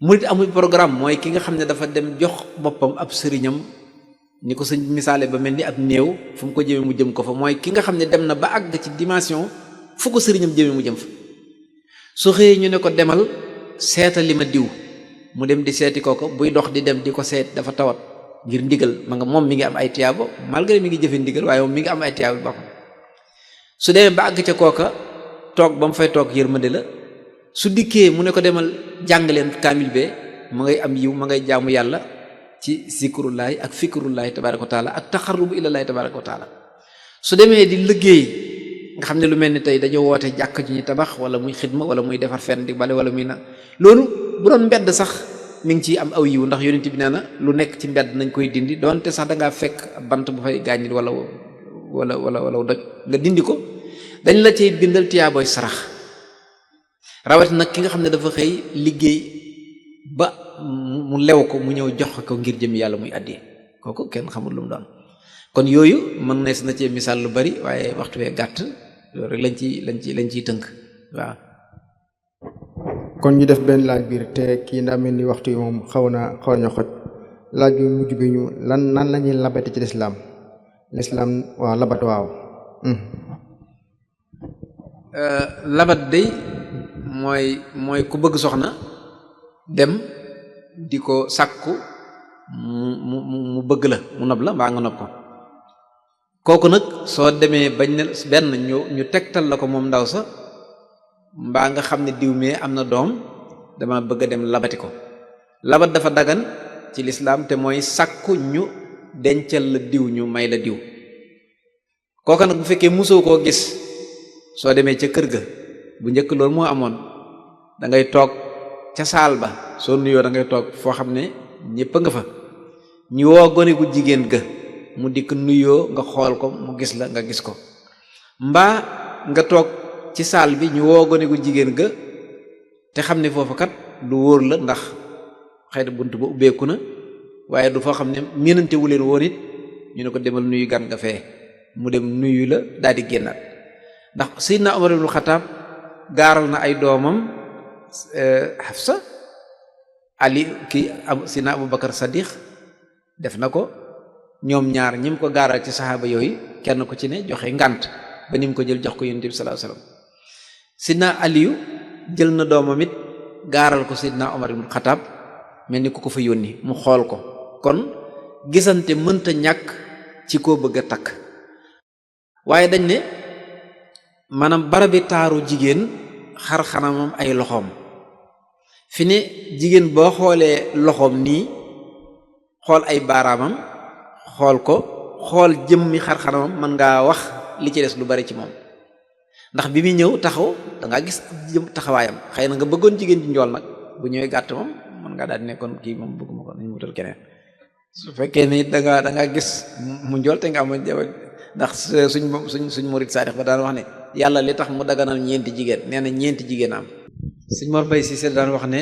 murit amul programme mooy ki nga xam ne dafa dem jox boppam ab sëriñam ni ko sëñ misaale ba mel ni ab néew fu mu ko jëmee mu jëm ko fa mooy ki nga xam ne dem na ba àgg ci dimension fu ko sëriñam jëmee mu jëm fa su xëyee ñu ne ko demal seetali ma diw mu dem di seeti kooko buy dox di dem di ko seet dafa tawat ngir ndigal moom mi ngi am ay tiyaabo malgré mi ngi jëfe ndigal waaye moom mi ngi am ay tiyaabo boppam su demee ba àgg ca kooka toog ba mu fay toog yërmande la su dikkee mu ne ko demal jàng leen kaamil bee ma ngay am yiw ma ngay jaamu yàlla ci zikrullahi ak fikrullahi tabaraka wa taala ak taxarrubu ilallahi tabaraka wa taala su demee di liggéey nga xam ne lu mel ni tey dañoo woote jàkk ji ñu tabax wala muy xidma wala muy defar fenn di bale wala muy na loolu bu doon mbedd sax mi ngi ciy am aw yiw ndax yonent bi nee na lu nekk ci mbedd nañ koy dindi doonte sax dangaa fekk bant bu fay gaañ nit wala doj nga dindi ko dañ la cay bindal tiyaabooy sarax rawat nag ki nga xam ne dafa xëy liggéey ba mu lew ko mu ñëw jox ko ngir jëm yàlla muy addi kooku kenn xamul lu mu doon kon yooyu mën nees na cee misaal lu bari waaye waxtu wee gàtt loolu rek lañ ciy tënk waaw. kon ñu def benn laaj biir te kii ndaa mel ni waxtu yi moom xaw na xoj laaj bi mujj bi ñu nan la ñuy labate ci lislaam waaw labat waaw. labat day mooy ku bëgg soxna dem di ko sàkku mu bëgg la mu nob la mbaa nga nob ko kooku nag soo demee bañ ne benn ñu tegtal la ko moom ndaw sa mbaa nga xam ne diw mee am na doom dama bëgg a dem labati ko labat dafa dagan ci lislaam te mooy sàkku ñu dencal la diw ñu may la diw kooka nag bu fekkee musoo koo gis soo demee ca kër ga bu njëkk loolu moo amoon da ngay toog ca saal ba soo nuyoo da ngay toog foo xam ne ñëpp a nga fa ñu woo gone gu jigéen ga mu dikk nuyoo nga xool ko mu gis la nga gis ko mbaa nga toog ci saal bi ñu woo gone gu jigéen ga te xam ne foofu kat lu wóor la ndax xëy na bunt ba ubbeeku na waaye du foo xam ne miinante wu leen woon it ñu ne ko demal nuyu gan nga fee mu dem nuyu la daal di génnaat ndax Seydina Omar ibn Khattab gaaral na ay doomam Hafsa Ali Seydina Abubakar Sadiq def na ko ñoom ñaar ñi mu ko gaaral ci saxaaba yooyu kenn ku ci ne joxe ngànt ba ni mu ko jël jox ko Yonent bi sallallahu alayhi wasallam Seydina Aliyu jël na doomam it gaaral ko Seydina Omar ibn Khattab mel ni ku ko fa yónni mu xool ko kon gisante mënta ñàkk ci koo bëgg a takk waaye dañ ne maanaam barabi taaru jigéen xar xanamam ay loxoom fi ne jigéen boo xoolee loxoom nii xool ay baaraamam xool ko xool jëmmi xar xanamam mën ngaa wax li ci des lu bari ci moom ndax bi muy ñëw taxaw dangaa gis jëm taxawaayam xëy na nga bëggoon jigéen ji njool nag bu ñëwee gàtt moom mën ngaa daal di nekkoon kii moom bëgguma ko nañu wutal keneen su fekkee ni dangaa gis mu njool te nga am ndax suñ murid saadix ba daan wax ne yàlla li tax mu daganal ñeenti jigéen nee na ñeenti jigéen am suñ Mor Bay Cissé daan wax ne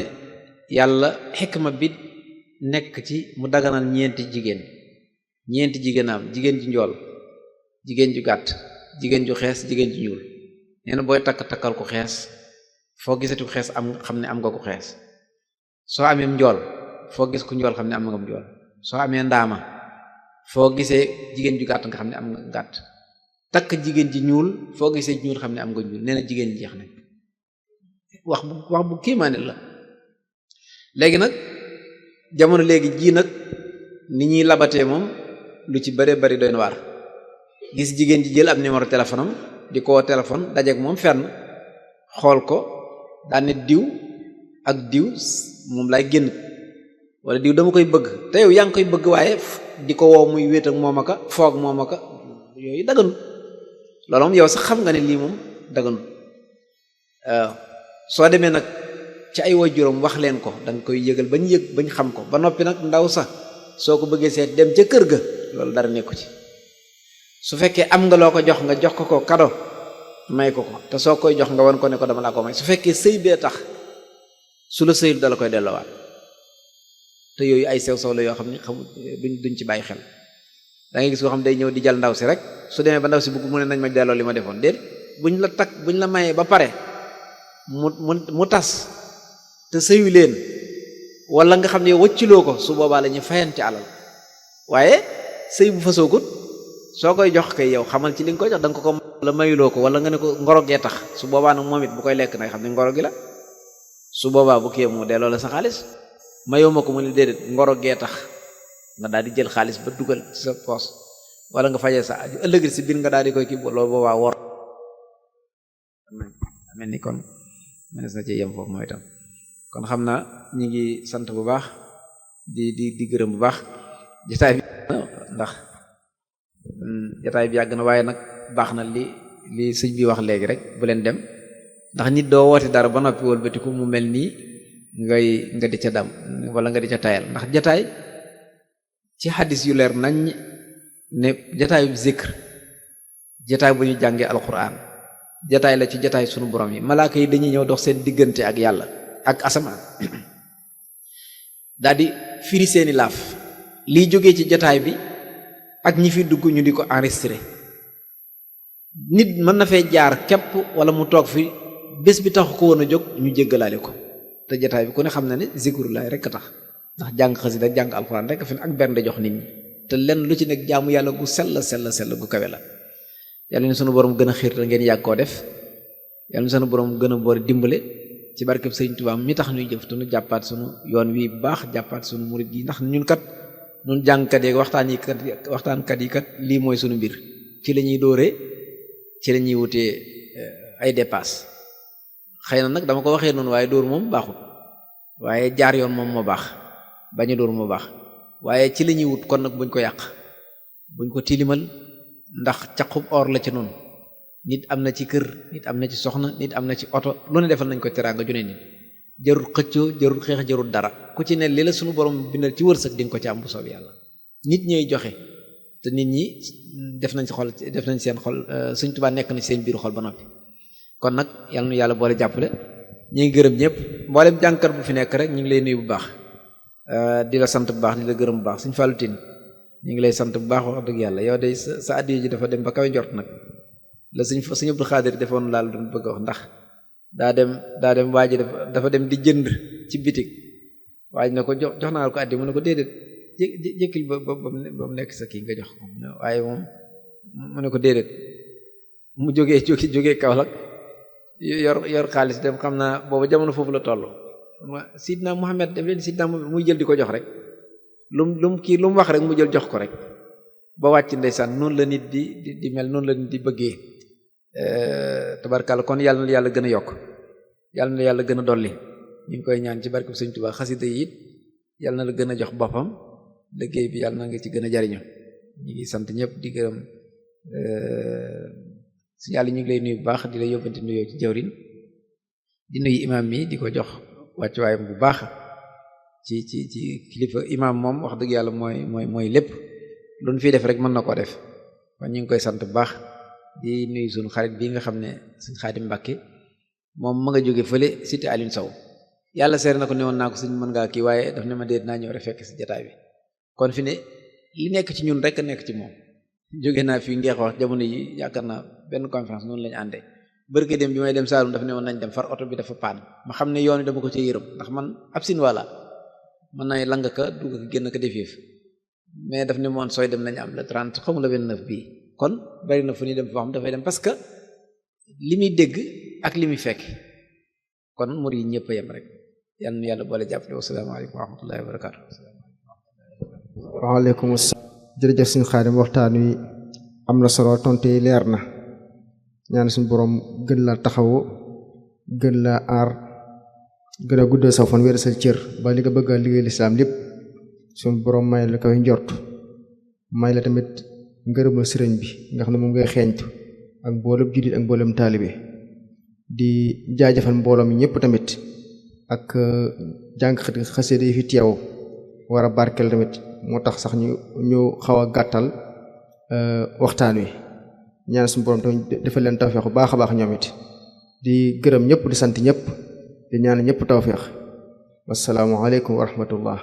yàlla xikma bi nekk ci mu daganal ñeenti jigéen am jigéen ju njool jigéen ju gàtt jigéen ju xees jigéen ju ñuul nee na booy takkal ko xees foo gisati ku xees am xam ne am nga ko xees soo amee njool foo gis ku njool xam ne am nga njool soo amee ndaama foo gisee jigéen ju gàtt nga xam ne am nga gàtt takk jigéen ji ñuul foo gisee ñuul xam ne am nga ñuul nee na jigéen ji jeex na wax bu kiimaane la léegi nag jamono léegi jii nag ni ñuy labatee moom lu ci bare bari doy na waar gis jigéen ji jël ab numéro téléphone am di ko téléphone dajeeg moom fenn xool ko daan ne diw ak diw moom laay génn wala diw dama koy bëgg te yow yaa ngi koy bëgg waaye di ko woo muy wéet ak moom aka foog moom aka yooyu daganu loolu moom yow sax xam nga ne lii moom daganu waaw soo demee nag ci ay waajuram wax leen ko danga koy yëgal bañ yëg bañ xam ko ba noppi nag ndaw sax soo ko bëggee seet dem ca kër ga loolu dara nekku ci su fekkee am nga loo ko jox nga jox ko kado may ko te soo koy jox nga won ko ne ko dama laa ko may su fekkee sëy bee tax su la sëyul dala koy delloowaat te yooyu ay sew la yoo xam ne xamul duñ ci bàyyi xel da ngay gis koo xam day ñëw di jal ndaw si rek su demee ba ndaw si bëgg mu ne nañ ma delloo li ma defoon déet buñ la mayee ba pare mu tas te sëyu leen wala nga xam ne wëcciloo ko su boobaa la ñuy fayante alal waaye sëy bu fasoogut soo koy jox kay yow xamal ci li nga koy jox da nga ko la mayuloo ko wala nga ne ko ngorogee tax su boobaa nag moom it bu koy lekk nag xam ne ngoro gi la su boobaa bu kii mu delloo la sa xaalis mayoo ma ko mu ne déedéet ngorogee tax nga daal di jël xaalis ba dugal ci sa poos wala nga fajee sa aju ëllëg si biir nga daal di koy kii loolu boobaa wor mel ni kon mënees na ci yem foofu mooy itam kon xam naa ñi ngi sant bu baax di gërëm bu baax jotaay bi ndax jotaay bi yàgg na waaye nag baax na li sëñ bi wax léegi rek bu leen dem ndax nit doo woote dara ba noppi wëlbatiku mu mel nii nga di ca dam wala nga di ca tayal ndax jotaay ci xadis yu leer nañ ne jotaayu zikr jotaay bu ñu jàngee alquran jotaay la ci jotaay sunu borom yi malaaka yi dañuy ñëw dox seen diggante ak yàlla ak asamaan daal di firi seeni laaf liy jógee ci jotaay bi ak ñi fi dugg ñu di ko enregistré nit mën na fee jaar képp wala mu toog fi bés bi taxu ko woon a jóg ñu jéggalaale ko te jotaay bi ku ne xam na ne zikrullaay rek a tax ndax jàng xasida jàng alxuraan rek fi ne ak bernde jox nit ñi te lenn lu ci nekk jaamu yàlla gu sell gu kawe la yàlla ni sunu borom gën a xiir te ngeen yàgg koo def yàlla ni sunu borom gën a boole dimbale ci barkeb Sëriñ Tuubaa mi tax ñuy jëf te nu jàppaat sunu yoon wi bu baax jàppaat sunu murid yi ndax ñun kat ñun jàngkat yi waxtaankat yi kat lii mooy sunu mbir ci la ñuy dóoree ci la ñuy wutee ay dépasse xëy na nag dama ko waxee noonu waaye dóor moom baaxul waaye jaar yoon moom moo baax bañ a dóor moo baax waaye ci la ñuy wut kon nag buñ ko yàq buñ ko tilimal ndax caqub or la ci noonu nit am na ci kër nit am na ci soxna nit am na ci oto lu ne defal nañ ko teraanga june nit jarul xëccoo jarul xeex jarul dara ku ci ne li la suñu borom bindal ci wërsëg di nga ko ci am bu soob yàlla nit ñooy joxe te nit ñi def nañ seen xol Sëriñ Tuubaa nekk na ci seen biiru xol ba noppi kon nag yàlla nu yàlla boole jàppale ñu ngi gërëm ñëpp mboolem jàngkat bu fi nekk rek ñu ngi lay nuyu bu baax di la sant bu baax di la gërëm bu baax Sëriñ Fallu Tine ñu ngi lay sant bu baax wax dëgg yàlla yow de sa addiya ji dafa dem ba kawe njort nag la sëñ Abdou Khadir defoon laal doon bëgg a wax ndax daa dem waa ji dafa dem di jënd ci bitik waaj na ko jox naa ko addi mu ne ko déedéet jékkil ba mu nekk sa kii nga jox ko waaye moom mu ne ko déedéet mu jógee Kaolack yor xaalis dem xam naa booba jamono foofu la toll Sidna Muhammad def leen Sidna Muhammad muy jël di ko jox rek lu mu wax rek mu jël jox ko rek ba wàcc ndeysaan noonu la nit di mel noonu la nit di bëggee tabarkàlla kon yàlla na yàlla gën a yokk yàlla na yàlla gën a dolli ñu ngi koy ñaan ci barke Sëñ Tuubaa xasida yi it yàlla na la gën a jox boppam liggéey bi yàlla na nga ci gën a jariñu ñu ngi sant ñëpp di gërëm si yàlla ñu ngi lay nuyu bu baax di la yóbbante nuyoo ci jawrin di nuyu imaam mi di ko jox wàccuwaayam bu baax ci kilifa imaam moom wax dëgg yàlla mooy lépp lu ñu fiy def rek mën na koo def kon ñu ngi koy sant bu baax di nuyu suñu xarit bii nga xam ne suñ Xaadim Mbàkke moom ma nga jóge fële cité Aline Sow yàlla seer na ko newoon naa ko suñ mën ngaa kii waaye daf ne ma dee dinaa ñëw rek fekk si jotaay bi kon fi ne li nekk ci ñun rek a nekk ci moom jóge naa fii ngeex wax jamono yi yaakaar naa benn conférence noonu lañu àndee bërke dem bi may dem Saalum daf ne woon nañ dem far oto bi dafa paan ma xam ne yoon wi dama ko ci yërëm ndax man ab sin wala mën nay lang ka dugg ko génn ko def yëf mais daf ne moon sooy dem nañu am le 30 xamu la 29 bii kon bari na fu ñuy dem foo xam dafay dem parce que li muy dégg ak li muy fekk kon mur yi ñëpp a yem rek yal na yàlla boole jàppale wasalaamaaleykum wa rahmatullahi wa barakaatu. waaleykum salaam. jërëjëf suñu Xaadim waxtaan wi am na solo tontu yi leer na ñaan suñu borom gën la taxawu gën la aar gën a guddal sa fan wér sa cër ba li nga bëgg a liggéey lislaam lépp suñu borom may la koy njort may la tamit ngërëmal sëriñ bi nga xam ne moom ngay xeeñtu ak mboolem jullit ak mboolem taalibe di jaajëfal mbooloo mi ñëpp tamit ak jàng xasida yi fi teew war a barkeel tamit moo tax sax ñu xaw a gàttal waxtaan wi ñaan suñu borom tamit defal leen tawfeex bu baax a baax ñoom it di gërëm ñëpp di sant ñëpp di ñaan ñëpp tawfeex wassalaamu aleykum wa rahmatullah